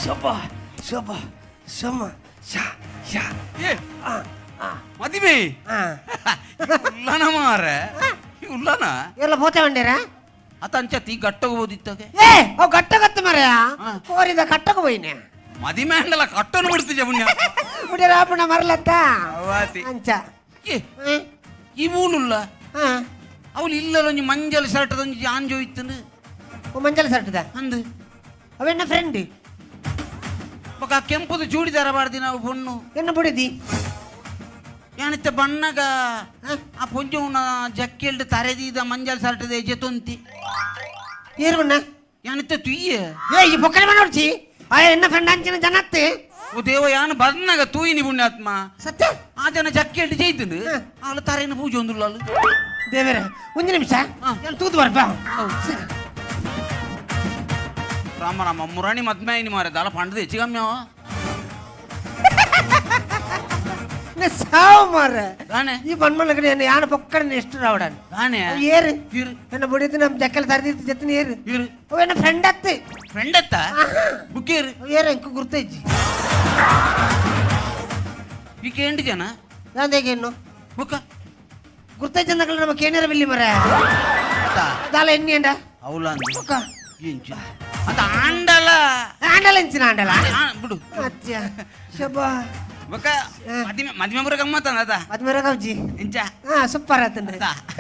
ಶಬ ಶಬ ಶಮ ಶ ಶ. ಏ. ಆ ಆ. ಮದಿಮೆ. ಆ. ಉಲ್ಲನ ಮಾರೆ, ಉಲ್ಲನ. ಎಲ್ಲ ಪೋತೆ ಬಂಡೀರ. ಅತ ಅಂಚತಿ ಗಟ್ಟಗ ಓದಿತ್ತಾಗೆ. ಏ, ಅವು ಗಟ್ಟ ಗತ್ತು ಮರೆಯ. ಹಾ. ಕೋರಿದ ಕಟ್ಟకు పోయినా. ಮದಿಮೆ ಅಂಡಲ ಕಟ್ಟನು ಬಿಡ್ತಿಜ ಪುಣ್ಯ. ಮುಡಿಯರ ಆಪಣ ಮರಲತ್ತ. ಅವಾತಿ. ಅಂಚ. ಏ. ಹ್ಮ್. ಈ ಮೂಲುಲ್ಲ. ಹಾ. ಅವಳು ಇಲ್ಲಲ್ಲ, ಒಂಜಿ ಮಂಜಲ್ ಶರ್ಟ್ ಒಂಜಿ ಆಂಜೋ ಇತ್ತಂದು. ಓ, ಮಂಜಲ್ ಸರ್ಟದ. ಅಂದು. ಅವೆನ್ನ ಫ್ರೆಂಡ್. ಬೊಕ ಆ ಕೆಂಪುದು ಚೂಡಿದಾರ ಬಾರ್ದಿ ನಾವು ಪೊಣ್ಣು. ಎನ್ನ ಬುಡಿದಿ. ಯಾನಿತ್ತ ಬಣ್ಣಗ. ಹಾ? ಆ ಪೊಂಜೋನ ಜಕ್ಕೆಲ್ಡ್ ತರೆದೀದ ಮಂಜಲ್ ಶರ್ಟ್ ಜೆತೊಂತಿ. ಏರು ಬಣ್ಣ. ಯಾನಿತ್ತ ತುಯ್ಯ. ಏ, ಈ ಬೊಕ್ಕನೆ ಮನೋಡ್ಚಿ ಆ ಎನ್ನ ಫ್ರೆಂಡ್ ಅಂಚಿನ ಜನತ್ತೆ. ಓ ದೇವ, ಯಾನು ಬರ್ನಾಗ ತೂಯಿನಿ ಪುಣ್ಯಾತ್ಮ. ಸತ್ಯ. ಆ ಜನ ಜಕ್ಕೆಲ್ಡ್ ಜೈತಂದು. ಹಾ. ಆಳು ತರೇನು ಪೂಜೆ ಒಂದುಲ್ಲ. ದೇವರೇ, ಒಂದು ನಿಮಿಷ. ಹಾ. ನಾನು ತೂತು ಬರ್ಪ. ರಾಮ ರಾಮ, ಮುರಾಣಿ ಮದ್ಮೆ ಮಾರೆ ದಾಲ ಪಂಡದ ಹೆಚ್ಚು ಕಮ್ಮಿ ಅವ. ಸಾವು ಮಾರ. ದಾನೆ. ಈ ಬಣ್ಮಲಗಡೆ ಯಾನ ಪೊಕ್ಕಡೆ ಎಷ್ಟು ರಾವಡನ್. ದಾನೆ. ಏರು. ಇರು. ಎನ್ನ ಬುಡಿದು ನಮ್ಮ ಜಕ್ಕಲ್ ತರದಿತ್ತು ಜೊತೆ ಏರು. ಇರು. ಅವ ಎನ್ನ ಫ್ರೆಂಡ್ ಅತ್ತೆ. ಫ್ರೆಂಡ್ ಅತ್ತ ಬುಕ್ಕೇರು. ಏರು ಇಂಕ ಗುರ್ತೈಜಿ. ಈಕೆ ಎಂಟು ಜನ. ನಾನು ಇನ್ನು ಬುಕ್ಕ. ಗುರ್ತೈಜಿ ಅಂದಕಲ್ಲ ನಮ್ಮ ಕೇಣಿರ ಬಿಲ್ಲಿ ಮರ. ಅತ್ತ. ದಾಲ ಎಣ್ಣೆ ಅಂಡ. ಅವಲ ಅಂದ. ಬುಕ್ಕ. ಎಂಚ ಅತ್ತ ಆಂಡಲ. ಆಂಡಲ ಇಂಚಿನ ಆಂಡಲ. ಆ, ಬಿಡು. ಅಚ್ಚ ಶಬಾ. ಬೊಕ್ಕ. ಹಾ. ಮದಿಮೆ ಮದಿಮೆ ಬುರ ಗಮ್ಮತ್ತ ಅದ. ಮದ್ಮೇರ ಕೌಜಿ. ಎಂಚ. ಹಾ, ಸೂಪರ್ ಆತಂದ್ರೆ. ಅತ್ತ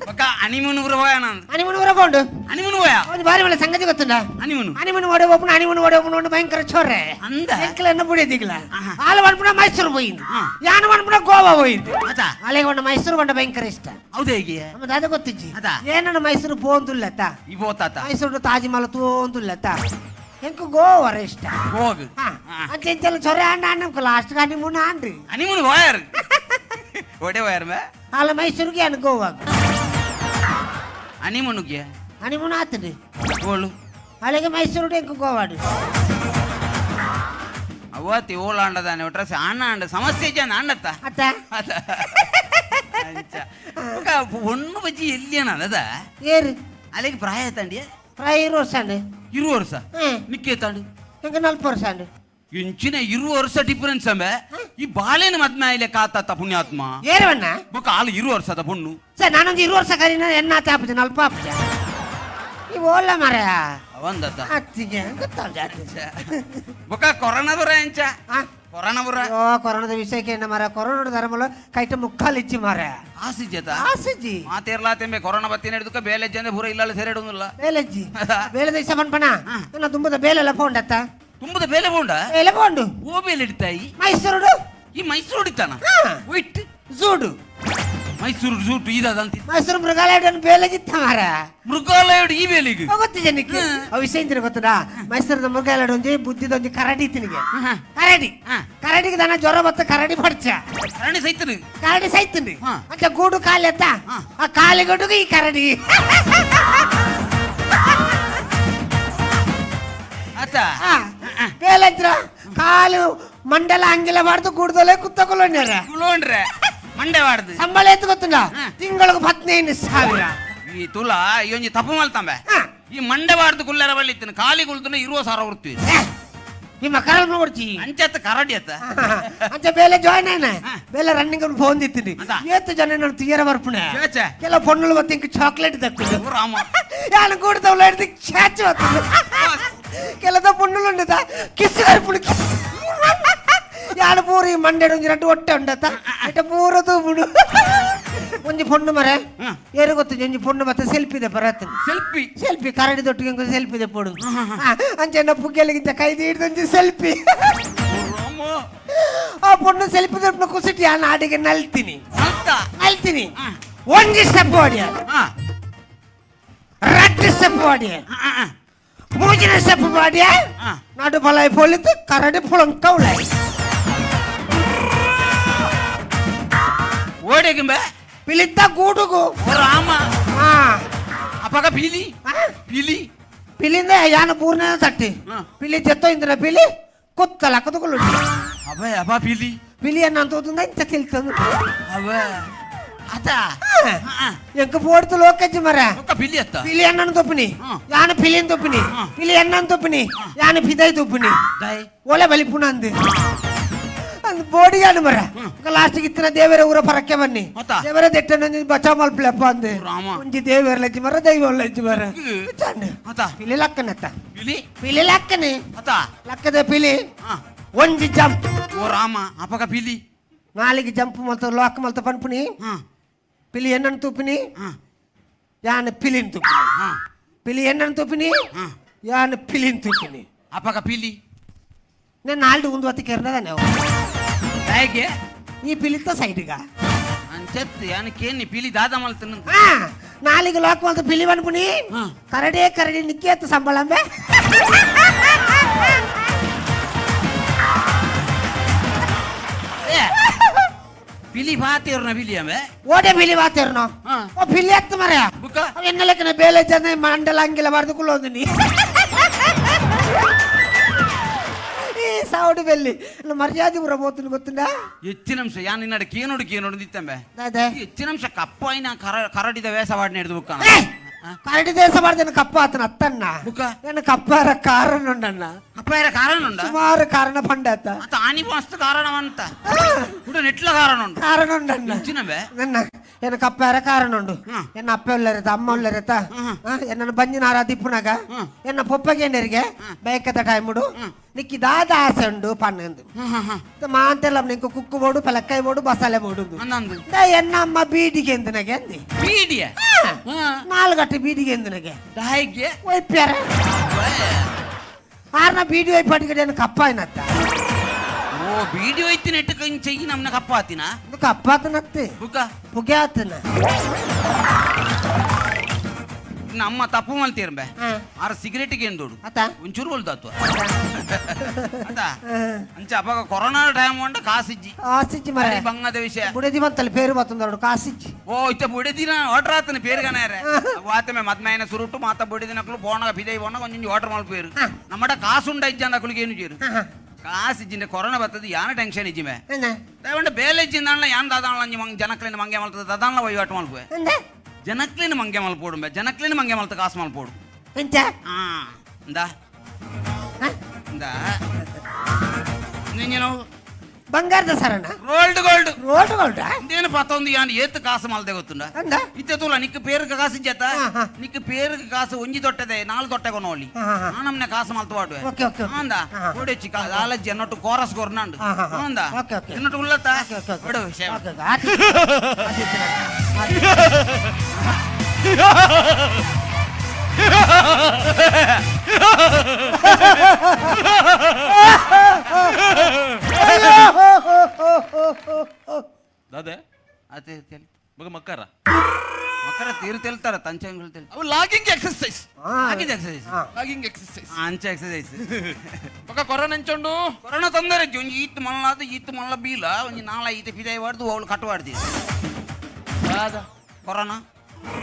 ಬೊಕ್ಕ ಅನಿಮೂನು ಬುರ ಹೋಯ ನಾನು. ಅನಿಮೂನ್ ಊರ ಬೋಂಡು. ಅನಿಮೂನು ಹೋಯ. ಒಂದು ಬಾರಿ ಒಳ್ಳೆ ಸಂಗತಿ ಗೊತ್ತುಂಡ. ಅನಿಮೂನು. ಅನಿಮೂನ್ ಓಡೆ ಓಪನ್, ಅನಿಮೂನ್ ಓಡೆ ಓಪನ್ ಉಂಡು ಭಯಂಕರ ಚೋರೆ. ಅಂದ. ಎಂಕಲೆನ್ನ ಬುಡಿದಿಗ್ಲ. ಆಹಾ. ಆಲ ವನ್ಪುಣ ಮೈಸೂರು ಪೋಯಿಂದು. ಹಾ. ಯಾನ ವನ್ಪುಣ ಗೋವಾ ಪೋಯಿಂದು. ಅತ್ತ. ಅಲೆಗೆ ಒಂಡ ಮೈಸೂರು ಬಂಡ ಭಯಂಕರ ಇಷ್ಟ. ಹೌದು, ಹೇಗೆ? ನಮ್ಮ ದಾದ ಗೊತ್ತಿಜ್ಜಿ. ಅದ. ಏನನ್ನ ಮೈಸೂರು ಪೋಂದುಲ್ಲತ್ತ. ಈ ಬೋತಾತ. ಮೈಸೂರು ತಾಜ್ಮಹಲ್ ತೋಂದುಲ್ಲತ್ತ, ಎಂಕು ಗೋವಾರ ಇಷ್ಟ. ಹೋಗು. ಹಾ. ಅಂಚೆ ಇಂಚೆಲ್ಲ ಚೊರೆ ಅಂಡ ಅಣ್ಣಂಕು ಲಾಸ್ಟ್ ಹನಿಮೂನ್ ಆಂಡ್ರಿ. ಅನಿಮೂನು ಹೋಯರ್ ಒಡೆ ಹೋಯರ್ ಮೇ. ಅಲ್ಲ, ಮೈಸೂರಿಗೆ ಅನ್ ಗೋವಾಗ. ಅನಿಮೂನುಗೆ. ಹನಿಮೂನ್ ಆತಂಡ್ರಿ. ಓಳು. ಅಲ್ಲಿಗೆ ಮೈಸೂರು ಎಂಕು ಗೋವಾಡು. ಅವತ್ತಿ ಓಳ ಅಂಡದಾನೆ ಒಟ್ರ ಅಣ್ಣ ಅಂಡ ಸಮಸ್ಯೆ ಜನ ಅಣ್ಣತ್ತ. ಅತ್ತ. ಅದ ಅಂಚ ಬೊಕ ಒಣ್ಣು ಬಜ್ಜಿ ಎಲ್ಲಿಯನ ಅದ. ಏರು. ಅಲ್ಲಿಗೆ ಪ್ರಾಯ ತಂಡಿ. ಪ್ರಾಯ ಇರು ವರ್ಷ ಅಂಡು. ಇರು ವರ್ಷ. ಹ್ಮ್. ನಿಕ್ಕೆ ತಾಂಡು. ಎಂಕ ನಲ್ಪ ವರ್ಷ ಅಂಡು. ಇಂಚಿನ ಇರು ವರ್ಷ ಡಿಫರೆನ್ಸ್ ಅಂಬೆ, ಈ ಬಾಳೆನ ಮದ್ಮೆ ಆಯ್ಲೆ ಕಾತಾತ ಪುಣ್ಯಾತ್ಮ. ಏರವಣ್ಣ. ಬೊಕ ಆಲು ಇರು ವರ್ಷದ ಪೊಣ್ಣು. ಸರ್, ನಾನೊಂದು ಇರು ವರ್ಷ ಕರೀನ ಎನ್ನ ಆಪುಜ ನಲ್ಪ ಆಪುಜ ಈ ಓಲ್ಲ ಮರ. ಅವಂದತ್ತ. ಅತ್ತಿಗೆ ಗೊತ್ತಾಗ. ಬೊಕ ಕೊರೋನಾ ಬರ ಎಂಚ? ಆ. ಕೊರೋನಾ ಬರ. ಅಯ್ಯೋ, ಕೊರೋನಾದ ವಿಷಯಕ್ಕೆ ಏನ ಮರ, ಕೊರೋನಾದ ಧರ್ಮಲ ಕೈಟ ಮುಕ್ಕಾಲು ಇಚ್ಚಿ ಮರ. ಆಸಿಜತ. ಆಸಿಜಿ. ಮಾತೇರ್ಲಾ ತೆಂಬೆ, ಕೊರೋನಾ ಬತ್ತಿನ ಹಿಡಿದಕ್ಕ ಬೇಲೆ ಜನ ಪೂರ ಇಲ್ಲ ಸೇರಿಡುದಿಲ್ಲ. ಬೇಲೆಜ್ಜಿ. ಬೇಲೆ ದೇಶ ಪನ್ಪಣ. ಹಾ. ನನ್ನ ತುಂಬದ ಬೇಲೆಲ್ಲ ಪೋಂಡತ್ತ. ತುಂಬದ ಬೇಲೆ ಬೋಂಡ. ಬೇಲೆ ಪೋಂಡು. ಓ ಬೇಲೆ ಹಿಡಿತಾಯಿ. ಮೈಸೂರುಡು. ಈ ಮೈಸೂರು ಹಿಡಿತಾನ? ಹಾ. ವೈಟ್. ಜೂಡು. ಮೈಸೂರು ಜೂಟು ಇದಾದಂತ. ಮೈಸೂರು ಮೃಗಾಲಯ ಬೇಲೆ ಜಿತ್ತ ಮಾರ. ಮೃಗಾಲಯ ಈ ಬೇಲಿಗೆ. ಗೊತ್ತು ಜನಕ್ಕೆ. ಅವು ವಿಷಯ ಇಂತಿನ ಗೊತ್ತದಾ? ಮೈಸೂರದ ಮೃಗಾಲಯ ಒಂಜಿ ಬುದ್ಧಿದ ಒಂಜಿ ಕರಡಿ ತಿನಿಗೆ. ಹಾ. ಕರಡಿ. ಹಾ. ಕರಡಿಗೆ ದನ ಜ್ವರ ಬತ್ತ ಕರಡಿ ಪಡ್ಚ. ಕರಣಿ ಸೈತನು. ಕರಡಿ ಸೈತುಂಡು. ಹಾ. ಅಂಚ ಗೂಡು ಖಾಲಿ ಅತ್ತ. ಹಾ. ಆ ಖಾಲಿ ಗೂಡುಗೆ ಈ ಕರಡಿ. ಆತ. ಆ, ಬೇಲಂತ್ರ ಕಾಲು ಮಂಡಲ ಅಂಗಿಲ ಬಾರ್ದು ಗೂಡ್ದಲ್ಲೇ ಕುತ್ತಕೊಳ್ಳೋಣ್ಯಾರ. ಕುಲೋಂಡ್ರೆ ಮಂಡೆ ವಾಡ್ದು. ಸಂಬಳ ಎತ್ತು ಗೊತ್ತುಂಡ? ಹಾ. ತಿಂಗಳಿಗೆ 15,000. ಈ ತುಲಾ ಈ ಒಂಜಿ ತಪ್ಪು ಮಲ್ತಂಬೆ. ಹಾ. ಈ ಮಂಡೆ ವಾಡ್ದು ಕುಲ್ಲೆರ ಬಳ್ಳಿತ್ತನ ಖಾಲಿ ಕುಲ್ತನ ಇರುವ ಸಾರ ಹೊರ್ತೀವಿ. ಏ, ನಿಮ್ಮ ಕರಲ್ ನೋಡ್ಚಿ. ಅಂಚತ್ತ ಕರಡಿ ಅತ್ತ. ಅಂಚ ಬೇಲೆ ಜಾಯ್ನ್ ಆಯ್ನ. ಹಾ. ಬೇಲೆ ರನ್ನಿಂಗ್ ಫೋನ್ ದಿತ್ತೀನಿ. ಅದ. ಏತ್ ಜನ ನಾನು ತೀರ ಬರ್ಪುಣೆ. ಛೇ, ಛೇ. ಕೆಲವು ಪೊಣ್ಣುలు ಬತ್ತಿ ಇಂಕ ಚಾಕ್ಲೇಟ್ ದಕ್ಕುದು. ಓ ರಾಮ. ಯಾನು ಕೂಡ್ದವ್ಲ ಹಿಡ್ದು ಚಾಚು ಬತ್ತುಂಡು. ಕೆಲದ ಪೊಣ್ಣುಲು ಉಂಡುದ ಕಿಸ್ ಕರ್ಪುಣು ಕಿಸ್. ಯಾನು ಪೂರ ಈ ಮಂಡೆಡ್ ಒಂಜಿ ರಡ್ಡು ಹೊಟ್ಟೆ ಉಂಡತ್ತ ಇಟ್ಟ ಪೂರ ತೂಪುಡು. ಒಂಜಿ ಪೊಣ್ಣು ಮರೆ. ಹಾ. ಏರು ಗೊತ್ತು, ಒಂಜಿ ಪೊಣ್ಣು ಮತ್ತೆ ಸೆಲ್ಫಿ ಇದೆ ಬರತ್ತುಂಡು. ಸೆಲ್ಫಿ. ಸೆಲ್ಫಿ, ಕರಡಿ ದೊಟ್ಟಿಗೆ ಒಂಜಿ ಸೆಲ್ಫಿ ಇದೆ ಪೋಡು. ಅಂಚೆ ಪುಗ್ಗೆಲಿಗಿಂತ ಕೈದಿ ಹಿಡ್ದು ಒಂಜಿ ಸೆಲ್ಫಿ. ರಾಮ. ಆ ಪೊಣ್ಣು ಸೆಲ್ಫಿ ದೊಡ್ಡ ಕುಸಿಟಿ ಆ ನಾಡಿಗೆ ನಲ್ತೀನಿ. ಅಂತ. ನಲ್ತೀನಿ. ಹಾ. ಒಂಜಿ ಸ್ಟೆಪ್ ಹೊಡಿಯ. ಹಾ. ರಡ್ಡು ಸ್ಟೆಪ್ ಹೊಡಿಯ. ಹಾ, ಹಾ. ಮೂಜಿನ ಸ್ಟೆಪ್ ಮಾಡಿಯ. ಹಾ. ನಡು ಬಲ ಪೊಲಿತು ಕರಡಿ ಪುಳಂಕ ಉಳಾಯಿ. ಓಡೆಗಿಂಬೆ. ಪಿಲಿತ್ತ ಗೂಡುಗು. ಓ ರಾಮ. ಹಾ. ಅಪಗ ಪಿಲಿ. ಆ? ಪಿಲಿ. ಪಿಲಿಂದ ಯಾನ ಪೂರ್ಣ ತಟ್ಟಿ. ಹಾ. ಪಿಲಿ ಜೆತ್ತೋ ಇಂದ್ರ ಪಿಲಿ ಕುತ್ತಲ ಕದುಕೊಳ್ಳು. ಅಬ ಅಬ ಪಿಲಿ. ಪಿಲಿ ಅನ್ನ ಅಂತ ಇಂತ ತಿಳ್ತಂದು. ಅವ ಅತ. ಎಂಕ ಪೋಡ್ತು ಲೋಕಜ್ಜಿ ಮರ. ಬೊಕ್ಕ ಪಿಲಿ ಅತ್ತ? ಪಿಲಿ ಅಣ್ಣನ ತೊಪ್ಪಿನಿ. ಯಾನ ಪಿಲಿನ್ ತೊಪ್ಪಿನಿ. ಪಿಲಿ ಅಣ್ಣನ ತೊಪ್ಪಿನಿ, ಯಾನ ಪಿದೈ ತೊಪ್ಪಿನಿ. ದಾಯೆ? ಒಲೆ ಬಲಿಪುಣ ಅಂದು ಅಂದ್ ಬೋಡಿಗಾಡು ಮರ. ಲಾಸ್ಟ್ ಇತ್ತಿನ ದೇವರ ಊರ ಪರಕ್ಕೆ ಬನ್ನಿ. ಮತ್ತ? ದೇವರ ದೆಟ್ಟನ ಬಚಾವ್ ಮಲ್ಪಲೆಪ್ಪ ಅಂದೆ. ರಾಮ. ಒಂಜಿ ದೇವರ ಲಜ್ಜಿ ಮರ, ದೈವ ಲಜ್ಜಿ ಮರ. ಚಂಡ. ಅತ. ಪಿಲಿ ಲಕ್ಕನತ್ತ. ಪಿಲಿ. ಪಿಲಿ ಲಕ್ಕನೆ. ಅತ. ಲಕ್ಕದ ಪಿಲಿ. ಒಂಜಿ ಜಂಪ್. ಓ ರಾಮ, ಅಪಗ ಪಿಲಿ. ನಾಲಿಗೆ ಜಂಪ್ ಮಲ್ತ ಲಾಕ್ ಮಲ್ತ ಪನ್ಪುನಿ. ಪಿಲಿ ಎಣ್ಣನ್ ತೂಪಿನಿ. ಯಾನ ಪಿಲಿನ್ ತೂಪಿನಿ. ಪಿಲಿ ಎಣ್ಣನ್ ತೂಪಿನಿ. ಯಾನ ಪಿಲಿನ್ ತೂಪಿನಿ. ಅಪಗ ಪಿಲಿ. నేను నాలుగు ముందు వత్తి కెరదానే. ದಾಯೆಗೆ? ಈ ಪಿಲಿತ್ತ ಸೈಡ್ಗ. ಅಂಚತ್ ಯಾನ ಕೇನಿ ಪಿಲಿ ದಾದ ಮಲ್ತನ. ನಾಲಿಗೆ ಲಾಕ್ ಮಲ್ತ ಪಿಲಿ ಪನ್ಪುನಿ. ಕರಡೆ ಕರಡಿ ನಿಕ್ಕೇತ್ತು ಸಂಬಳಂಬೆ. ಏ, ಪಿಲಿ ಬಾತೇರ್ನ ಪಿಲಿ ಅವೆ. ಓಡೆ ಪಿಲಿ ವಾತೇರ್ನೋ. ಓ ಪಿಲಿ ಎತ್ತು ಮರ. ಬುಕ್ಕ. ಎನ್ನಲೆಕ್ಕನ ಬೇಲೆ ಜನ ಮಂಡಲ ಅಂಗಿಲ ಬಾರ್ದು ಕುಲ್ಲೊಂದು. ಈ ಸೌಡು ಬೆಲ್ಲಿ ಮರ್ಯಾದೆ ಪೂರ ಪೋತುಂಡು ಗೊತ್ತುಂಡಾ? ಹೆಚ್ಚಿನ ಅಂಶ ಯಾನ್ ನಿನ್ನಡ ಕೇನೋಡು ಕೇನೋಡು ದಿತ್ತಂಬೆ. ದಾದೆ? ಹೆಚ್ಚಿನ ಅಂಶ ಕಪ್ಪಾಯಿನ ಕರಡಿದ ವೇಷ ವಾಡ್ನೆ ಹಿಡಿದು ಬುಕ್ಕ. ಏಯ್! ಕರಡಿ ದೇಶ ಮಾಡ್ದೇನು ಕಪ್ಪ ಆತನ ಅತ್ತಣ್ಣ. ಬುಕ್ಕ? ನನ್ನ ಕಪ್ಪಾರ ಕಾರಣ ಉಂಡಣ್ಣ. ಕಪ್ಪಾಯರ ಕಾರಣ ಉಂಡ? ಸುಮಾರು ಕಾರಣ ಪಂಡಾತ. ಮತ್ತ ಆನಿ ಮಸ್ತ್ ಕಾರಣವಂತ ಕೂಡ ನೆಟ್ಲ ಕಾರಣ ಉಂಟು. ಕಾರಣ ಉಂಡಣ್ಣ. ಹೆಚ್ಚಿನವೇ. ನನ್ನ ಎನ್ನ ಕಪ್ಪಾರ ಕಾರಣ ಉಂಡು. ಎನ್ನ ಅಪ್ಪ ಉಲ್ಲರಿತ, ಅಮ್ಮ ಉಲ್ಲರಿತ. ಎನ್ನ ಬಂಜಿನಾರ ದಿಪ್ಪುನಾಗ. ಎನ್ನ ಪೊಪ್ಪಗೇಂಡರಿಗೆ ಬೇಕದ ಟೈಮುಡು ನಿಕ್ಕಿ ದಾದ ಆಸೆ ಉಂಡು ಪನ್ನಂದು. ಮಾಂತೆಲ್ಲ ನಿಂಕು ಕುಕ್ಕು ಬೋಡು, ಪಲಕ್ಕಾಯಿ ಬೋಡು, ಬಸಾಲೆ ಬೋಡು. ಅಂದಂದು. ಎನ್ನ ಅಮ್ಮ ಬೀಡಿಗೆ ಎಂದನಗೆ ಅಂದಿ. ಬೀಡಿಯ? ನಾಲ್ಗಟ್ಟೆ ಬೀಡಿಗೆ ಎಂದನಗೆ. ದಾಯಿಗೆ? ಒಯ್ಪ್ಯಾರ ಆರ್ನ ಬೀಡಿ ಒಯ್ಪಾಟಿಗಡೆ ಕಪ್ಪಾಯಿನತ್ತ. ಓ, ಬೀಡಿ ಹೋಯ್ತಿನ ಎಟ್ಟು ಚೆಯ್ಯಿ ನಮ್ನ ಕಪ್ಪ ಆತಿನ. ಕಪ್ಪಾತನತ್ತೆ. ಬುಕ್ಕ. ಪುಗೆ ಆತನ. ನಮ್ಮ ತಪ್ಪು ಮಲ್ತೀರ್ಬೆ. ಆರ ಸಿಗರೇಟ್ಗೆ ಎಂದೋಡು. ಆತ. ಒಂಚೂರು ಹೊಲ್ದಾತು ಅದ ಅಂಚ ಅವಾಗ ಕೊರೋನಾ ಟೈಮ್ ಉಂಡ ಕಾಸಿಜ್ಜಿ. ಆಸಿಜ್ಜಿ ಮರ. ಬಂಗದ ವಿಷಯ. ಬುಡದಿ ಬಂತಲ್ಲ ಪೇರು ಬತ್ತಂದೋಡು ಕಾಸಿಜ್ಜಿ. ಓ, ಇತ್ತ ಬುಡದಿನ ಆರ್ಡರ್ ಆತನ ಪೇರುಗನಾರೆ ವಾತಮೆ ಮದ್ಮಾಯನ ಸುರುಟು ಮಾತ ಬುಡದಿನಕ್ಲು ಬೋಣಗ ಬಿದೈ ಬೋಣಗ ಒಂಜೊಂಜಿ ಆರ್ಡರ್ ಮಲ್ಪೇರು. ನಮ್ಮಡ ಕಾಸುಂಡ ಇಜ್ಜ ಅಂದಕ್ಲಿಗೆ ಏನು ಜೇರು. ಕಾಸು ಇಜ್ಜಿಂದ ಕೊರೋನಾ ಬರ್ತದೆ, ಯಾನ ಟೆನ್ಷನ್ ಇಜ್ಜಿಮೆ. ಎಂದ? ದಯವಂಡ ಬೇಲೆ ಇಜ್ಜಿಂದಾನ್ಲ ಯಾನ್ ದಾದಾನ್ಲ ಅಂಜಿ ಮಂಗ್ ಜನಕ್ಲಿನ ಮಂಗೆ ಮಲ್ತದ ದಾದಾನ್ಲ ವಹಿವಾಟು ಮಲ್ಪುವೆ. ಎಂದ? ಜನಕ್ಲಿನ ಮಂಗೆ ಮಲ್ಪೋಡು ಬೆ, ಜನಕ್ಲಿನ ಮಂಗೆ ಮಲ್ತ ಕಾಸು ಮಲ್ಪೋಡು. ಎಂಚ? ಆ ಇಂದ. ಇಂದ ನೀನು. ಬಂಗಾರದ Sharan. Rolled gold. Rolled gold. ಇಂದೇನು ಪತ್ತೊಂದು ಯಾನ್ ಏತ್ ಕಾಸು ಮಲ್ದೆ ಗೊತ್ತುಂಡ? ಎಂದ? ಇತ್ತೆ ತೂಲ, ನಿಕ್ ಪೇರುಗ ಕಾಸು ಇಜ್ಜತ್ತ? ಹಾ, ಹಾ. ನಿಕ್ ಪೇರುಗ ಕಾಸು ಒಂಜಿ ದೊಟ್ಟದೆ ನಾಲ್ ದೊಟ್ಟೆ ಕೊನೋಲಿ. ಹಾ, ಹಾ, ಹಾ. ನಮ್ನೆ ಕಾಸು ಮಲ್ತು ವಾಡುವೆ. Okay, okay, okay. ಅಂದ. ಹಾ, ಹಾ. ಓಡೆಚ್ಚಿ ಕಾಲಜ್ಜಿ ಅನ್ನೊಟ್ಟು ಕೋರಸ್ ಕೊರ್ನಂಡು. ಹಾ, ಹಾ, ಹಾ. ಅಂದ. Okay, okay. ಇನ್ನೊಟ್ಟು ಉಲ್ಲತ್ತ. Okay, okay, okay. ಬಿಡು ವಿಷಯ. Okay, okay. ಆತು. ಆತು. ದಾದೆ. ಅದೇ ತೆಲ್. ಮಗ ಮಕ್ಕಾರ. ಮಕ್ಕಳ ತೀರು ತೆಲ್ತಾರ ತಂಚಂಗಳು ತೆಲ್. ಅವು ಲಾಗಿಂಗ್ ಎಕ್ಸರ್ಸೈಸ್. ಆಗಿದೆ ಎಕ್ಸರ್ಸೈಸ್. Logging exercise. ಅಂಚ ಎಕ್ಸರ್ಸೈಸ್. ಮಗ ಕೊರೋನಾ ಎಂಚೊಂಡು. ಕೊರೋನಾ ತೊಂದರೆ ಒಂಜಿ ಈತ್ ಮಲ್ಲಾದ ಈತ್ ಮಲ್ಲ ಬೀಲ ಒಂಜಿ ನಾಲ ಈತ ಪಿದಾಯಿ ವಾಡ್ದು ಅವಳು ಕಟ್ಟುವಾಡ್ದಿ. ದಾದ? ಕೊರೋನಾ.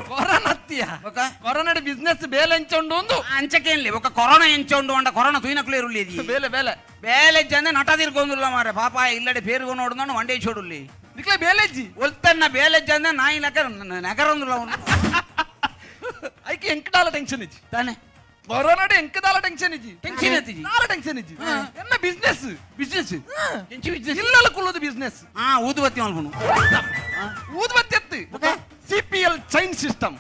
ಕೊರೋನಾ ಅತ್ತಿಯ? ಬೊಕ? ಕೊರೋನಾ ಬಿಸ್ನೆಸ್ ಬೇಲೆ ಎಂಚೊಂಡು ಒಂದು. ಅಂಚಕೇನ್ಲಿ ಬೊಕ ಕೊರೋನಾ ಎಂಚೊಂಡು ಅಂಡ ಕೊರೋನಾ ತೂಯಿನಕ್ಲು ಇರುಲ್ಲಿ. ಬೇಲೆ ಬೇಲೆ. ಬೇಲೆ ಜನ ನಟದಿರ್ಕೊಂದುಲ್ಲ ಮಾರೆ, ಪಾಪ ಇಲ್ಲಡೆ ಪೇರುಗೊ ನೋಡುದಾನು ವಂಡೇ ಚೋಡುಲ್ಲಿ. ನಿಕ್ಲೆ ಬೇಲೆಜ್ಜಿ. ಒಲ್ತನ್ನ ಬೇಲೆ ಜನ ನಾಯಿ ನಕರ ನಗರೊಂದುಲ್ಲ ಅವನು. ಐಕೆ ಎಂಕದಾಲ ಟೆನ್ಷನ್ ಇಜ್ಜಿ. ತಾನೆ. ಕೊರೋನಾಡು ಎಂಕದಾಲ ಟೆನ್ಷನ್ ಇಜ್ಜಿ. ಟೆನ್ಷನ್ ಎತ್ತಿಜಿ? ದಾಲ ಟೆನ್ಷನ್ ಇಜ್ಜಿ. ಎನ್ನ ಬಿಸ್ನೆಸ್. ಬಿಸ್ನೆಸ್ ಎಂಚಿ ಬಿಸ್ನೆಸ್? ಇಲ್ಲಲ ಕುಲ್ಲುದು ಬಿಸ್ನೆಸ್. ಹಾ, ಊದುಬತ್ತಿ ಮಲ್ಪುನು. ಊದ್ಬತ್ತಿ ಎತ್ತು. ಸಿಪಿಎಲ್ ಚೈನ್ ಸಿಸ್ಟಮ್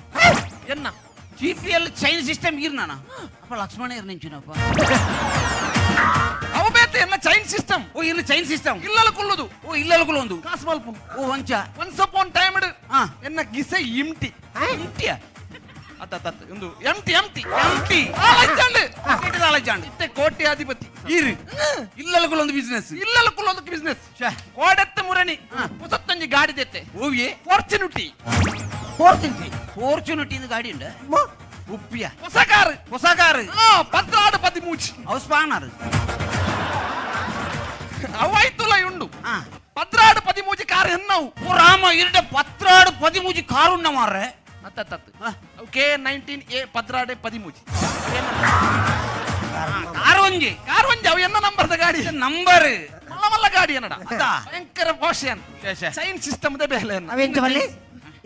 ಎನ್ನ. ಜಿಪಿಎಲ್ ಚೈನ್ ಸಿಸ್ಟಮ್ ಇರ್ನಾನ ಅಪ್ಪ ಲಕ್ಷ್ಮಣ ಇರ್ ನಿಂಚಿನಪ್ಪ. ಅವ ಬೇತೆ ಎನ್ನ ಚೈನ್ ಸಿಸ್ಟಮ್. ಓ, ಇರ್ನ ಚೈನ್ ಸಿಸ್ಟಮ್. ಇಲ್ಲಲ ಕುಲ್ಲುದು. ಓ, ಇಲ್ಲಲಕುಲು ಒಂದು. ಕಾಸು ಮಲ್ಪುನು. ಓ, ವಂಚ. ಒನ್ಸ್ ಅಪಾನ್ ಟೈಮ್ ಎನ್ನ ಗಿಸೆ ಇಮ್ಟಿ. ಇಂಟಿಯ? ಅತ್ತ ಅತ್ತ ಅತ್ತ, ಒಂದು ಎಂಟಿ ಎಂಟಿ. ಎಂಟಿ. ಆಲಜ್ಜಾಂಡ್ ಇತ್ತೆ ಕೋಟ್ಯಾಧಿಪತಿ. ಇರು ಇಲ್ಲಲಕುಲು ಒಂದು ಬಿಸ್ನೆಸ್. ಇಲ್ಲಲ ಕುಲ್ಲೋದಕ್ಕೆ ಬಿಸ್ನೆಸ್. ಕೋಡೆತ್ತ ಮುರಣಿ ಪುಸತ್ತೊಂಜಿ ಗಾಡಿ ದೆತ್ತೆ. ಓವಿಯೇ? ಫಾರ್ಚುನಿಟಿ. ಫೋರ್ತಿಂಟಿ. ಫಾರ್ಚುನಿಟಿ ಗಾಡಿ ಉಂಡ ಉಪ್ಪಿಯ. ಹೊಸ ಕಾರ್. ಹೊಸ ಕಾರ್. ಪತ್ರಾಡು ಪದಿಮೂಜಿ. ಅವು ಸ್ಪಾನರ್. ಅವಾಯ್ತುಲ ಉಂಡು. ಪತ್ರಾಡು ಪದಿಮೂಜಿ ಕಾರ್ ಎನ್ನವು. ಓ ರಾಮ, ಇರಡೆ ಪತ್ರಾಡು ಪದಿಮೂಜಿ ಕಾರು ಉಂಡ ಮಾರ್ರೆ. ಅತ್ತ ಅತ್ತ ಅತ್ತ. ಅವು ಕೆ 19 ಎ ಪತ್ರಾಡೆ ಪದಿಮೂಜಿ. ಕಾರ್ ಒಂಜಿ. ಕಾರ್ ಒಂಜಿ, ಅವು ಎನ್ನ ನಂಬರ್ದ ಗಾಡಿ. ನಂಬರ್. ಮಲ್ಲ ಮಲ್ಲ ಗಾಡಿ ಏನಡ. ಅತ್ತಾ? ಭಯಂಕರ ಪಾಶ್. ಶೇ, ಶೇ. ಚೈನ್ ಸಿಸ್ಟಮ್ ದ ಬೇಲೆ. ಅವೆಂಚ ಬಲ್ಲೆ,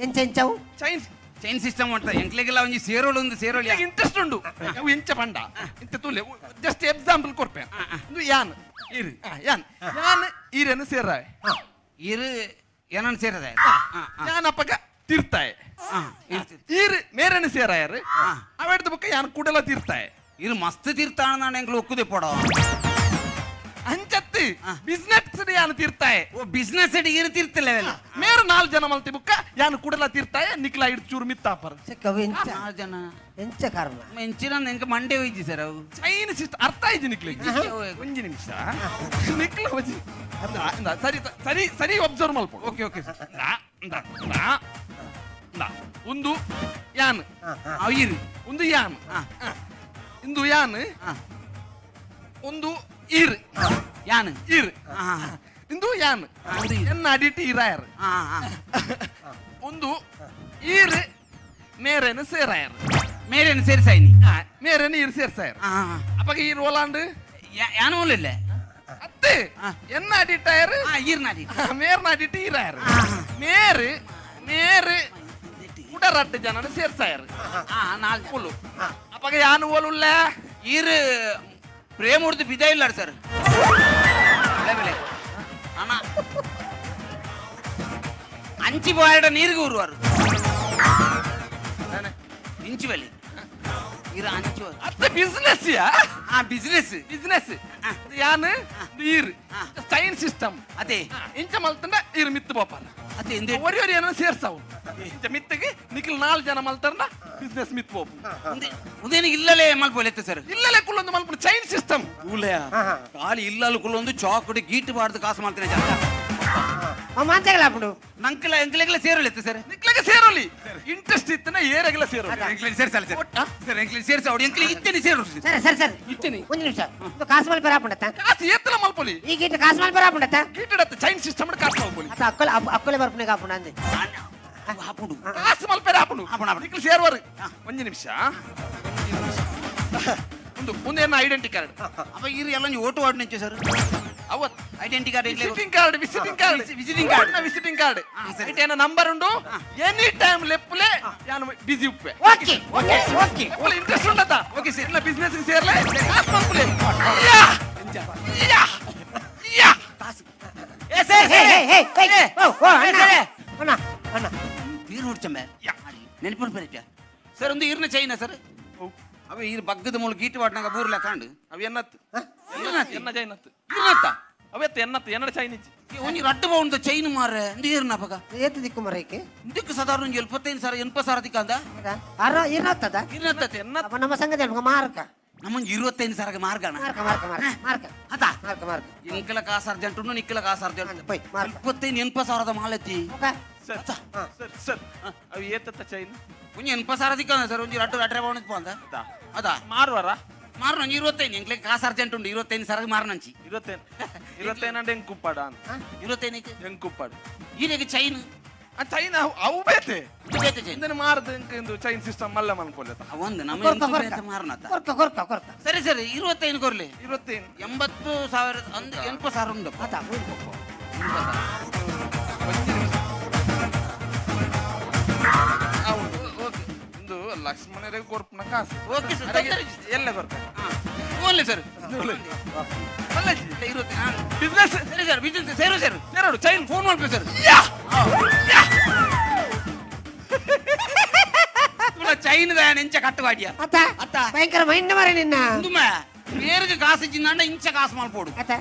ಎಂಚ ಎಂಚವು? ಚೈನ್. ಚೈನ್ ಸಿಸ್ಟಮ್ ಉಂಟ ಎಂಕ್ಲೆಗೆಲ್ಲ ಒಂಜಿ ಸೇರೋಳು ಒಂದು ಸೇರೋಳಿ. ಇಂಟ್ರೆಸ್ಟ್ ಉಂಡು. ಅವು ಎಂಚ ಪಂಡ, ಇಂತ ತೂಲೆ, ಜಸ್ಟ್ ಎಕ್ಸಾಂಪಲ್ ಕೊರ್ಪೆ. ಇಂದು ಯಾನ್ ಇರು. ಯಾನ್ ಯಾನ್ ಈರೆನ್ ಸೇರಾಯ್. ಇರು ಏನನ್ ಸೇರದ? ಯಾನ್ ಅಪ್ಪಗ ತೀರ್ತಾಯ್. ಈರ್ ಮೇರೆನ್ ಸೇರಾಯರ್. ಅವೆಡ್ದು ಬೊಕ್ಕ ಯಾನ್ ಕೂಡಲ ತೀರ್ತಾಯ್. ಇರು ಮಸ್ತ್ ತೀರ್ತಾಣ, ಎಂಕ್ಲು ಒಕ್ಕುದೆ ಪೋಡ. ಅಂಚತ್ತಿ, ಬಿಸ್ನೆಸ್ ಯಾನ್ ತೀರ್ತಾಯ್. ಓ, ಬಿಸ್ನೆಸ್ ಇರು ತೀರ್ತಲ್ಲ. ಮೇರು ನಾಲ್ ಜನ ಮಲ್ತಿ ಬುಕ್ಕ ಯಾನ್ ಕೂಡಲ ತೀರ್ತಾಯ, ನಿಕ್ಲ ಇಡ್ ಚೂರು ಮಿತ್ತಾಪರ್. ಸಿಕ್ಕವು ಎಂಚ? ನಾಲ್ ಜನ. ಎಂಚ ಕರ್ಮ? ಎಂಚಿನ ಎಂಕ ಮಂಡೆ ಹೋಯ್ತಿ ಸರ್ ಅವು. ಚೈನ್ ಸಿಸ್ಟಮ್ ಅರ್ಥ ಆಯ್ತು ನಿಕ್ಲಿಗೆ? ಒಂಜಿ ನಿಮಿಷ ನಿಕ್ಲ ಒಂಜಿ ಇಂದ, ಇಂದ, ಸರಿ ಸರಿ ಸರಿ, ಒಬ್ಸರ್ವ್ ಮಲ್ಪ. Okay okay sir. ಇಂದ, ಇಂದ, ಇಂದ, ಇಂದ. ಒಂದು ಯಾನ್. ಅವು ಇರು. ಒಂದು ಯಾನ್. ಇಂದು ಯಾನ್. ಒಂದು ಈರ್. ಯಾನ್. ಈರ್. ಇಂದು ಯಾನ್. ಒಂದು ಈರ್. ಎನ್ನ ಅಡಿಟ್ ಈರಾಯರ್. ಹಾ ಹಾ ಒಂದು ಈರ್ ಮೇರೇನು ಸೇರಾಯರ್. ಮೇರೇನು ಸೇರಿಸಾಯ್ನಿ. ಮೇರೇನು ಈರ್ ಸೇರ್ಸಾಯರ್. ಅಪ್ಪಗ ಈರ್ ಓಲಾಂಡ್. ಯಾನು ಇಲ್ಲ. ಅತ್ತೆ. ಎನ್ನ ಅಡಿಟಾಯರ್. ಈರ್ನಾಡಿ. ಮೇರ್ನ ಅಡಿಟ್ ಈರಾಯರ್. ಮೇರು ಮೇರು ಉಡರಟ್ಟು ಜನನ ಸೇರ್ಸಾಯರ್. ನಾಲ್ ಜನ. ಓಲು ಅಪ್ಪಗ ಯಾನು ಓಲುಲ್ಲ. ಈರ್ ಪ್ರೇಮ ಹೊಡ್ದು ಬಿದ ಇಲ್ಲ ಸರ್ ಬೆಲೆ ಬೆಲೆ ಅಣ್ಣ ಅಂಚಿ ಬಾಯಡ ನೀರಿಗೆ ಊರುವಾರು ಇಂಚು ಬೆಲೆ ಇರ ಅಂಚು. ಅತ್ತೆ, ಬಿಸ್ನೆಸ್ ಯಾ. ಬಿಸ್ನೆಸ್. ಬಿಸ್ನೆಸ್ ಯಾನ್ ಈರ್ ಚೈನ್ ಸಿಸ್ಟಮ್. ಅದೇ. ಇಂಚ ಮಲ್ತಂಡ ಈರ್ ಮಿತ್ತು ಬೋಪಾರ. ಅದೇ ಎಂದೆ? ಒರಿ ಒರಿ ಏನೋ ಸೇರ್ಸಾವು. ಇಂಚ ಮಿತ್ತಿಗೆ ನಿಖಿಲ್ ನಾಲ್ ಜನ ಮಲ್ತಾರನ ಬಿಸ್ನೆಸ್ ಮಿತ್ ಬೋಪು. ಉದೇನಿಗೆ ಇಲ್ಲಲೇ ಮಲ್ಪೊಲೆತ್ತೆ ಸರ್. ಇಲ್ಲಲೇ ಕುಲ್ಲೊಂದು ಮಲ್ಪುಡು ಚೈನ್ ಸಿಸ್ಟಮ್. ಊಲೆ ಖಾಲಿ ಇಲ್ಲಲು ಕುಲ್ಲೊಂದು ಚಾಕುಡಿ ಗೀಟು ಬಾರ್ದು ಕಾಸು ಮಾಡ್ತೇನೆ ಜನ. ಮಾಂಚಗಳ ಅಪ್ಪಡು. ನಂಕಲ ಎಂಕ್ಲೆಗೆಲ್ಲ ಸೇರಲೆತ್ತೆ ಸರ್. ನಿಕ್ಲಗೆ ಸೇರೋಲಿ ಇಂಟ್ರೆಸ್ಟ್ ಇತ್ತನ ಏರೆಗೆಲ್ಲ ಸೇರೋಲಿ. ಎಂಕ್ಲೆಗೆ ಸೇರ್ಸಲ್ಲ ಸರ್. ಸರ್, ಎಂಕ್ಲೆಗೆ ಸೇರ್ಸ ಎಂಕ್ಲೆಗೆ ಇತ್ತೇನೆ ಸೇರು. ಸರಿ ಸರಿ ಸರಿ. ಇತ್ತೇನೆ. ಒಂದು ನಿಮಿಷ, ಇದು ಕಾಸು ಮಲ್ಪ ರಾಪುಂಡತ್ತ? ಕಾಸು ಏತ್ತಲ ಮಲ್ಪೊಲಿ. ಈ ಗೀಟ ಕಾಸು ಮಲ್ಪ ರಾಪುಂಡತ್ತ? ಗೀಟಡತ್ತ ಚೈನ್ ಸಿಸ್ಟಮ್ ಕಾಸು ಮಲ್ಪೊಲಿ. ಅತ್ತ ಅಕ್ಕಲೆ ಅಕ್ಕಲೆ ಬರ್ಪುನೆ ಕಾಪುಂಡ ಅಂದೆ. ಹಾಪುಡು. ಕಾಸು ಮಲ್ಪೆರೆ ಆಪುಂಡು. ಆಪುಂಡು, ಆಪುಂಡು. ನಿಕ್ಲು ಸೇರುವರು. ಒಂಜಿ ನಿಮಿಷ, ಒಂಜಿ ನಿಮಿಷ. ಒಂದು ಒಂದು ಏನ ಐಡೆಂಟಿ ಕಾರ್ಡ್. ಅಪ್ಪ ಇರು ಎಲ್ಲ ನೀವು ಓಟು ವಾರ್ಡ್ ನಿಂಚು ಸರ್. ಅವತ್ identity card. Visiting card, visiting card. Visiting card. Visiting card. ಸರಿ. ಏನ ನಂಬರ್ ಉಂಡು. ಎನಿ ಟೈಮ್ ಲೆಪ್ಪುಲೆ, ಯಾನು ಬಿಸಿ ಉಪ್ಪೆ. Okay okay okay. ಲೆಪ್ಪುಲೆ, ಇಂಟ್ರೆಸ್ಟ್ ಉಂಡತ್ತ? ಓಕೆ ಸರ್, ಇಲ್ಲ ಬಿಸ್ನೆಸ್ ಸೇರ್ಲೆ, ಕಾಸು ಮಲ್ಪುಲೆ. ಯಾ ಯಾ ಯಾ. ಕಾಸು ಏ ಸರ್. ಹೇ ಹೇ ಹೇ ಹೇ, ಓ ಓ, ಅಣ್ಣ ಅಣ್ಣ ಅಣ್ಣ. ತೀರ್ ನೋಡ್ಚಂಬೆ ನೆನಪು ಬರಟ ಸರ್. ಒಂದು ಈರ್ನ ಚೈನ ಸರ್. ಅವ ಈರ್ ಬಗ್ಗದ ಮೂಲ ಗೀಟು ವಾಡ್ನಾಗ ಬೂರ್ಲ ಕಾಂಡು. ಅವ ಎನ್ನತ್ತು? ಈರ್ನತ್ತಿ. ಎನ್ನ ಚೈನತ್ತು? ಈರ್ನತ್ತ. ಅವೆತ್ತ ಎನ್ನತ್ತು ಎನ್ನಡ ಚೈನಿಜ್. ಒಂಜಿ ರಡ್ಡು ಬೌಂದ ಚೈನ್ ಮಾರ್ರೆ ಇಂದು ಈರ್ನ ಪಗ. ಏತು ದಿಕ್ಕು ಮರೈಕೆ? ಇದಕ್ಕೆ ಸಾಧಾರಣ ಒಂಜಿ 75,000 80,000 ದಿಕ್ಕಂದ. ಅರ ಇರ್ನತ್ತದ. ಈರ್ನತ್ತತೆ. ಎನ್ನ. ಅಪ್ಪ ನಮ್ಮ ಸಂಘದಲ್ಲಿ ಮಾರ್ಕ. ನಮ್ಮೊಂಜಿ 25,000 ಮಾರ್ಗಣ. ಮಾರ್ಕ ಮಾರ್ಕ ಮಾರ್ಕ ಮಾರ್ಕ. ಅತ. ಮಾರ್ಕ ಮಾರ್ಕ. ಎಂಕಲ ಕಾಸು ಅರ್ಜೆಂಟ್ ಉಂಡು, ನಿಕ್ಕಲ ಕಾಸು ಅರ್ಜೆಂಟ್. ಅಂದ್ ಪೋಯ್, ಮಾರ್ಕ. 25 80,000ದ ಮಾಲತಿ. ಓಕೆ. ಸರ್ ಸರ್ ಸರ್, ಅವು ಏತತ್ತ ಚೈನ್? ಒಂಜಿ 80,000 ದಿಕ್ಕಂದ ಸರ್. ಒಂಜಿ ರಡ್ಡು ರಡ್ರೆ ಬೌಂಡ್ ಪೋಂದ. ಅದಾ. ಮಾರುವರ? ಮಾರ್ನ ಒಂಜಿ 25. ಎಂಕ್ಲೆ ಕಾಸು ಅರ್ಜೆಂಟ್ ಉಂಡು, 25,000 ಮಾರ್ನಂಚಿ. 25 25 ಅಂದ್ರೆ ಎಂಕುಪ್ಪಾಡ ಅಂತ. 25ಕ್ಕೆ. ಎಂಕುಪ್ಪಾಡು. ಈರೆಗೆ ಚೈನ್. ಆ ಚೈನ್ ಅವು ಬೇತೆ. ಇದು ಬೇತೆ ಚೈನ್. ಇಂದನೆ ಮಾರದು ಇಂಕ ಇಂದು ಚೈನ್ ಸಿಸ್ಟಮ್ ಮಲ್ಲ ಮನ್ಪೊಲೆತ. ಒಂದು ನಮ್ಮ ಕೊರ್ಕ ಎಂಕು ಕೊರ್ಕ. ಬೇತೆ ಮಾರ್ನತ್ತ. ಕೊರ್ಕ ಕೊರ್ಕ ಕೊರ್ಕ. ಸರಿ ಸರಿ, 25 ಕೊರ್ಲಿ. 25. 80,000 ಒಂದು 80,000 ಉಂಡು. ಆತ. ಒಂಜಿ ನಿಮಿಷ. ಆ, ಉಂಡು. ಓಕೆ. ಇಂದು ಲಕ್ಷ್ಮಣರಿಗೆ ಕೊರ್ಪುನ ಕಾಸು. Okay sir. ಅರೆಗೆ ಎಲ್ಲ ಕೊರ್ಪ. Only sir. ಮಲ್ಲಜಿ. 20. ಬಿಸ್ನೆಸ್. ಸರಿ ಸರ್, ಬಿಸ್ನೆಸ್ ಸೇರು ಸರ್. ಸೇರೋಡು ಚೈನ್. ಫೋನ್ ಮಾಡ್ಬೇಕು ಸರ್. Yeah yeah. ತುಳ ಚೈನ್ ನೆಂಚ ಕಟ್ಟುವಾಡಿಯ. ಅತ್ತ. ಅತ್ತ. ಭಯಂಕರ ಮೈಂಡ್ ಮರೆ ನಿನ್ನ. ಉಂದುಮ ಬೇರೆಗೆ ಕಾಸು ಇಜ್ಜಿಂದಾಂಡ ಇಂಚ ಕಾಸು ಮಲ್ಪೋಡು. ಅತ್ತ.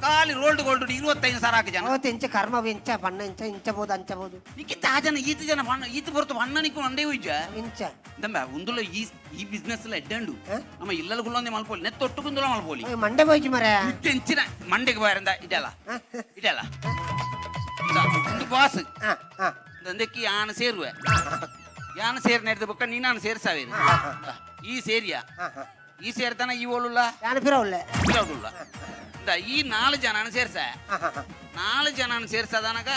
ಖಾಲಿ ರೋಲ್ಡ್ ಗೋಲ್ಡ್ 25,000 ಹಾಕಿ ಜನ. ಅವತ್ತು ಇಂಚ ಕರ್ಮ ಇಂಚ ಬಣ್ಣ ಇಂಚ ಇಂಚಬಹುದು ಅಂಚಬಹುದು. ನಿಕ್ಕಿತ್ತ ಆ ಜನ ಈತ ಜನ ಬಣ್ಣ ಈತ ಬರುತ್ತ ಬಣ್ಣ ನಿಕ್ಕು ಒಂದೇ ಉಜ್ಜ. ಇಂಚ. ದಂಬ ಉಂದುಲ ಈ ಈ ಬಿಸ್ನೆಸ್ ಎಲ್ಲ ಎಡ್ಡಂಡು. ಹ? ನಮ್ಮ ಇಲ್ಲಲ್ ಗುಲ್ಲೊಂದೇ ಮಲ್ಪೋಲಿ, ನೆತ್ತ ಒಟ್ಟು ಗುಂದುಲ ಮಲ್ಪೋಲಿ. ಓಯ್, ಮಂಡೆ ಬೋಯ್ಚು ಮರೆ. ಇಂಚಿನ ಮಂಡೆಗೆ ಬಾರಂದ ಇದೆಲ್ಲ ಇದೆಲ್ಲ ಒಂದು ಬಾಸ್. ಹಾ ಹಾ. ದಂದಕ್ಕೆ ಯಾನ ಸೇರುವೆ, ಯಾನ ಸೇರ್ ನಡೆದ ಬೊಕ್ಕ ನೀನಾನು ಸೇರ್ಸಾವೇನು ಈ ಸೇರಿಯ? ಈ ಸೇರ್ತಾನ ಈ ಓಳುಲ್ಲ. ಯಾನು ಪಿರವುಳ್ಳೆ. ಇರೋದುಲ್ಲ. ಇಂದ ಈ ನಾಲ್ ಜನನ ಸೇರ್ಸ. ನಾಲ್ ಜನನ ಸೇರ್ಸದನಗ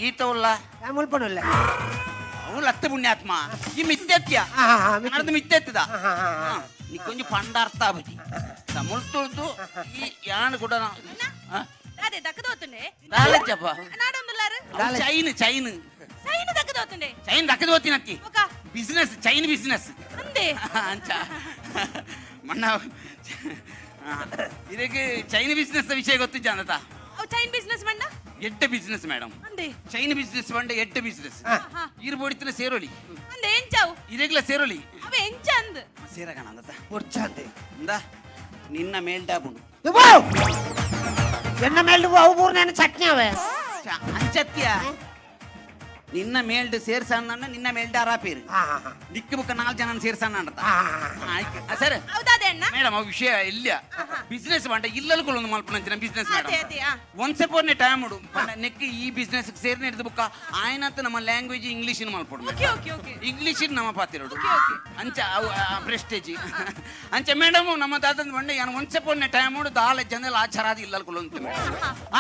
ಈತ ಉಲ್ಲ. ಯಾನ್ ಮುಲ್ಪಣುಳ್ಳೆ. ಅವು ಲತ್ತ ಪುಣ್ಯಾತ್ಮ ಈ ಮಿತ್ತೆತ್ಯ. ಹಾ ಹಾ ಹಾ. ನಡೆದು ಮಿತ್ತೆತ್ತದ. ಹಾ ಹಾ ಹಾ. ನೀ ಕೊಂಚ ಪಂಡ ಅರ್ಥ ಆಬಟಿ ಮುಳ್ತುಳ್ದು ಈ ಯಾನ್ ಕೂಡ ಅದೇ ದಕ್ಕದೋತುಂಡೆ. ದಾಲಚ್ಚಪ್ಪ. ನಾಡೊಂದುಲ್ಲಾರು. Chain chain. ಸೈನ್ ದಕ್ಕದೋತುಂಡೆ. ಚೈನ್ ದಕ್ಕದ ಹೋತಿನತ್ತಿ. ಒಕ? Business, chain business. ಅಂದೆ. ಅಂಚ ಮಣ್ಣ, ಇದಕ್ಕೆ ಚೈನ್ ಬಿಸ್ನೆಸ್ ವಿಷಯ ಗೊತ್ತಿಜ್ಜ ಅಂತ? ಅವು ಚೈನ್ ಬಿಸ್ನೆಸ್ ಮಂಡ? ಎಡ್ಡೆ ಬಿಸ್ನೆಸ್ ಮೇಡಮ್. ಅಂದೆ. ಚೈನ್ ಬಿಸ್ನೆಸ್ ಬಂಡ ಎಡ್ಡೆ ಬಿಸ್ನೆಸ್. ಈರು ಬೋಡಿತಿನ ಸೇರೋಲಿ. ಅಂದೆ, ಎಂಚಾವು? ಇರೆಗ್ಲ ಸೇರೋಲಿ. ಅವ ಎಂಚ ಅಂದ್? ಸೇರಗಣ ಅಂದತ್ತ. ಬೊಡ್ಚಾಂತೆ. ಇಂದ ನಿನ್ನ ಮೇಲ್ಡಾಬುಂಡು. ಎನ್ನ ಮೇಲೆ ಅವು ಬೂರ್ನ ಚಟ್ನಿ ಅವೆ. ಅಂಚತ್ಯ, ನಿನ್ನ ಮೇಲ್ಡ್ ಸೇರ್ಸಣ್ಣ, ನಿನ್ನ ಮೇಲ್ಡ ಅರಾಪೇರು. ಹಾ ಹಾ ಹಾ. ದಿಕ್ಕು ಬುಕ್ಕ ನಾಲ್ಕು ಜನ ಸೇರ್ಸಣ್ಣ ಅಂತ. ಹಾ ಹಾ. ಸರ್. ಹೌದಾದೆ ಅಣ್ಣ. ಮೇಡಮ್, ಅವು ವಿಷಯ ಇಲ್ಲ. ಬಿಸ್ನೆಸ್ ಬಂಟ ಇಲ್ಲಲ್ ಒಂದು ಮಲ್ಪನಂಚಿನ ಬಿಸ್ನೆಸ್. ಅದೇ, ಮೇಡಮ್. ಅದೇ, ಆ. ಒನ್ಸ್ ಅಪಾನ್ ಟೈಮ್ ಉಡು ನೆಕ್ ಈ ಬಿಸ್ನೆಸ್ ಸೇರ್ನೆ ಹಿಡಿದು ಬುಕ್ಕ ಆಯ್ನಂತ ನಮ್ಮ ಲ್ಯಾಂಗ್ವೇಜ್ ಇಂಗ್ಲೀಷ್ ಮಲ್ಪಡು. Okay okay okay. ಇಂಗ್ಲೀಷ್ ನಮ್ಮ ಪಾತಿರೋಡು. Okay, okay. ಅಂಚ ಅವು ಪ್ರೆಸ್ಟೇಜ್. ಅಂಚ ಮೇಡಮ್, ನಮ್ಮ ದಾದನ ಬಂಡೆ ಯಾನು ಒನ್ಸ್ ಅಪಾನ್ ಟೈಮ್ ಉಡು ದಾಲ ಜನಲ್ ಆಚಾರಾದಿ ಇಲ್ಲಲ್ ಕುಲಂತ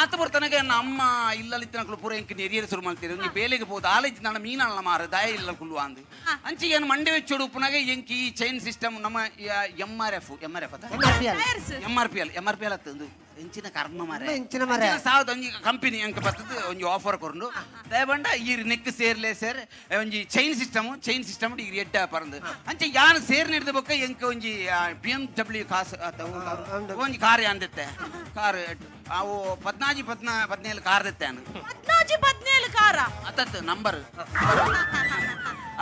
ಆತ ಬರ್ತನಗೆ ನಮ್ಮ ಇಲ್ಲಲಿತ್ತಿನಕ್ಲು ಪೂರ ಇಂಕ್ ನೆರಿಯರ್ ಶುರು ಮಾಡ್ತೀರಿ. ಒಂಜಿ ಬೇಲೆಗೆ ಪೋದು ಆಲೇಜ್ ನನ್ನ ಮೀನಲ್ಲ ಮಾರ ದಾಯ ಇಲ್ಲಲ್ ಕುಲ್ಲು ಅಂದು. ಅಂಚೆ ಏನು ಮಂಡೆ ವೆಚ್ಚೋಡು ಉಪ್ಪುನಾಗ ಎಂಕ್ ಈ ಚೈನ್ ಸಿಸ್ಟಮ್ ನಮ್ಮ M R F, M R F ಅದ. MRPL. Tyres. M R P L, M R P L ಅತ್ತಂದು ಎಂಚಿನ ಕರ್ಮ ಮಾರೆ. ಎಂಚಿನ ಮಾರ್ರೆ. ಸಾವಿರದ ಒಂಜಿ ಕಂಪನಿ ಅಂಕ ಬರ್ತದೆ, ಒಂಜಿ ಆಫರ್ ಕೊರಂಡು. ದಯಬಂಡ ಈ ನೆಕ್ ಸೇರ್ಲೆ ಸರ್, ಒಂಜಿ ಚೈನ್ ಸಿಸ್ಟಮ್, ಚೈನ್ ಸಿಸ್ಟಮ್ ಈ ಎಡ್ಡ ಪರಂದು. ಅಂಚೆ ಯಾನ್ ಸೇರ್ ನಡೆದ ಬೊಕ್ಕ ಎಂಕ ಒಂಜಿ ಬಿ ಎಂ ಡಬ್ಲ್ಯೂ ಕಾಸು ಅತ್ತ ಒಂಜಿ ಕಾರ್ ಅಂದಿತ್ತೆ ಕಾರ್ ಅವು ಪದ್ನಾಜಿ 17 ಕಾರ್ ದತ್ತೆ. 14 17 ಕಾರ? ಅತ್ತತ್ತು ನಂಬರ್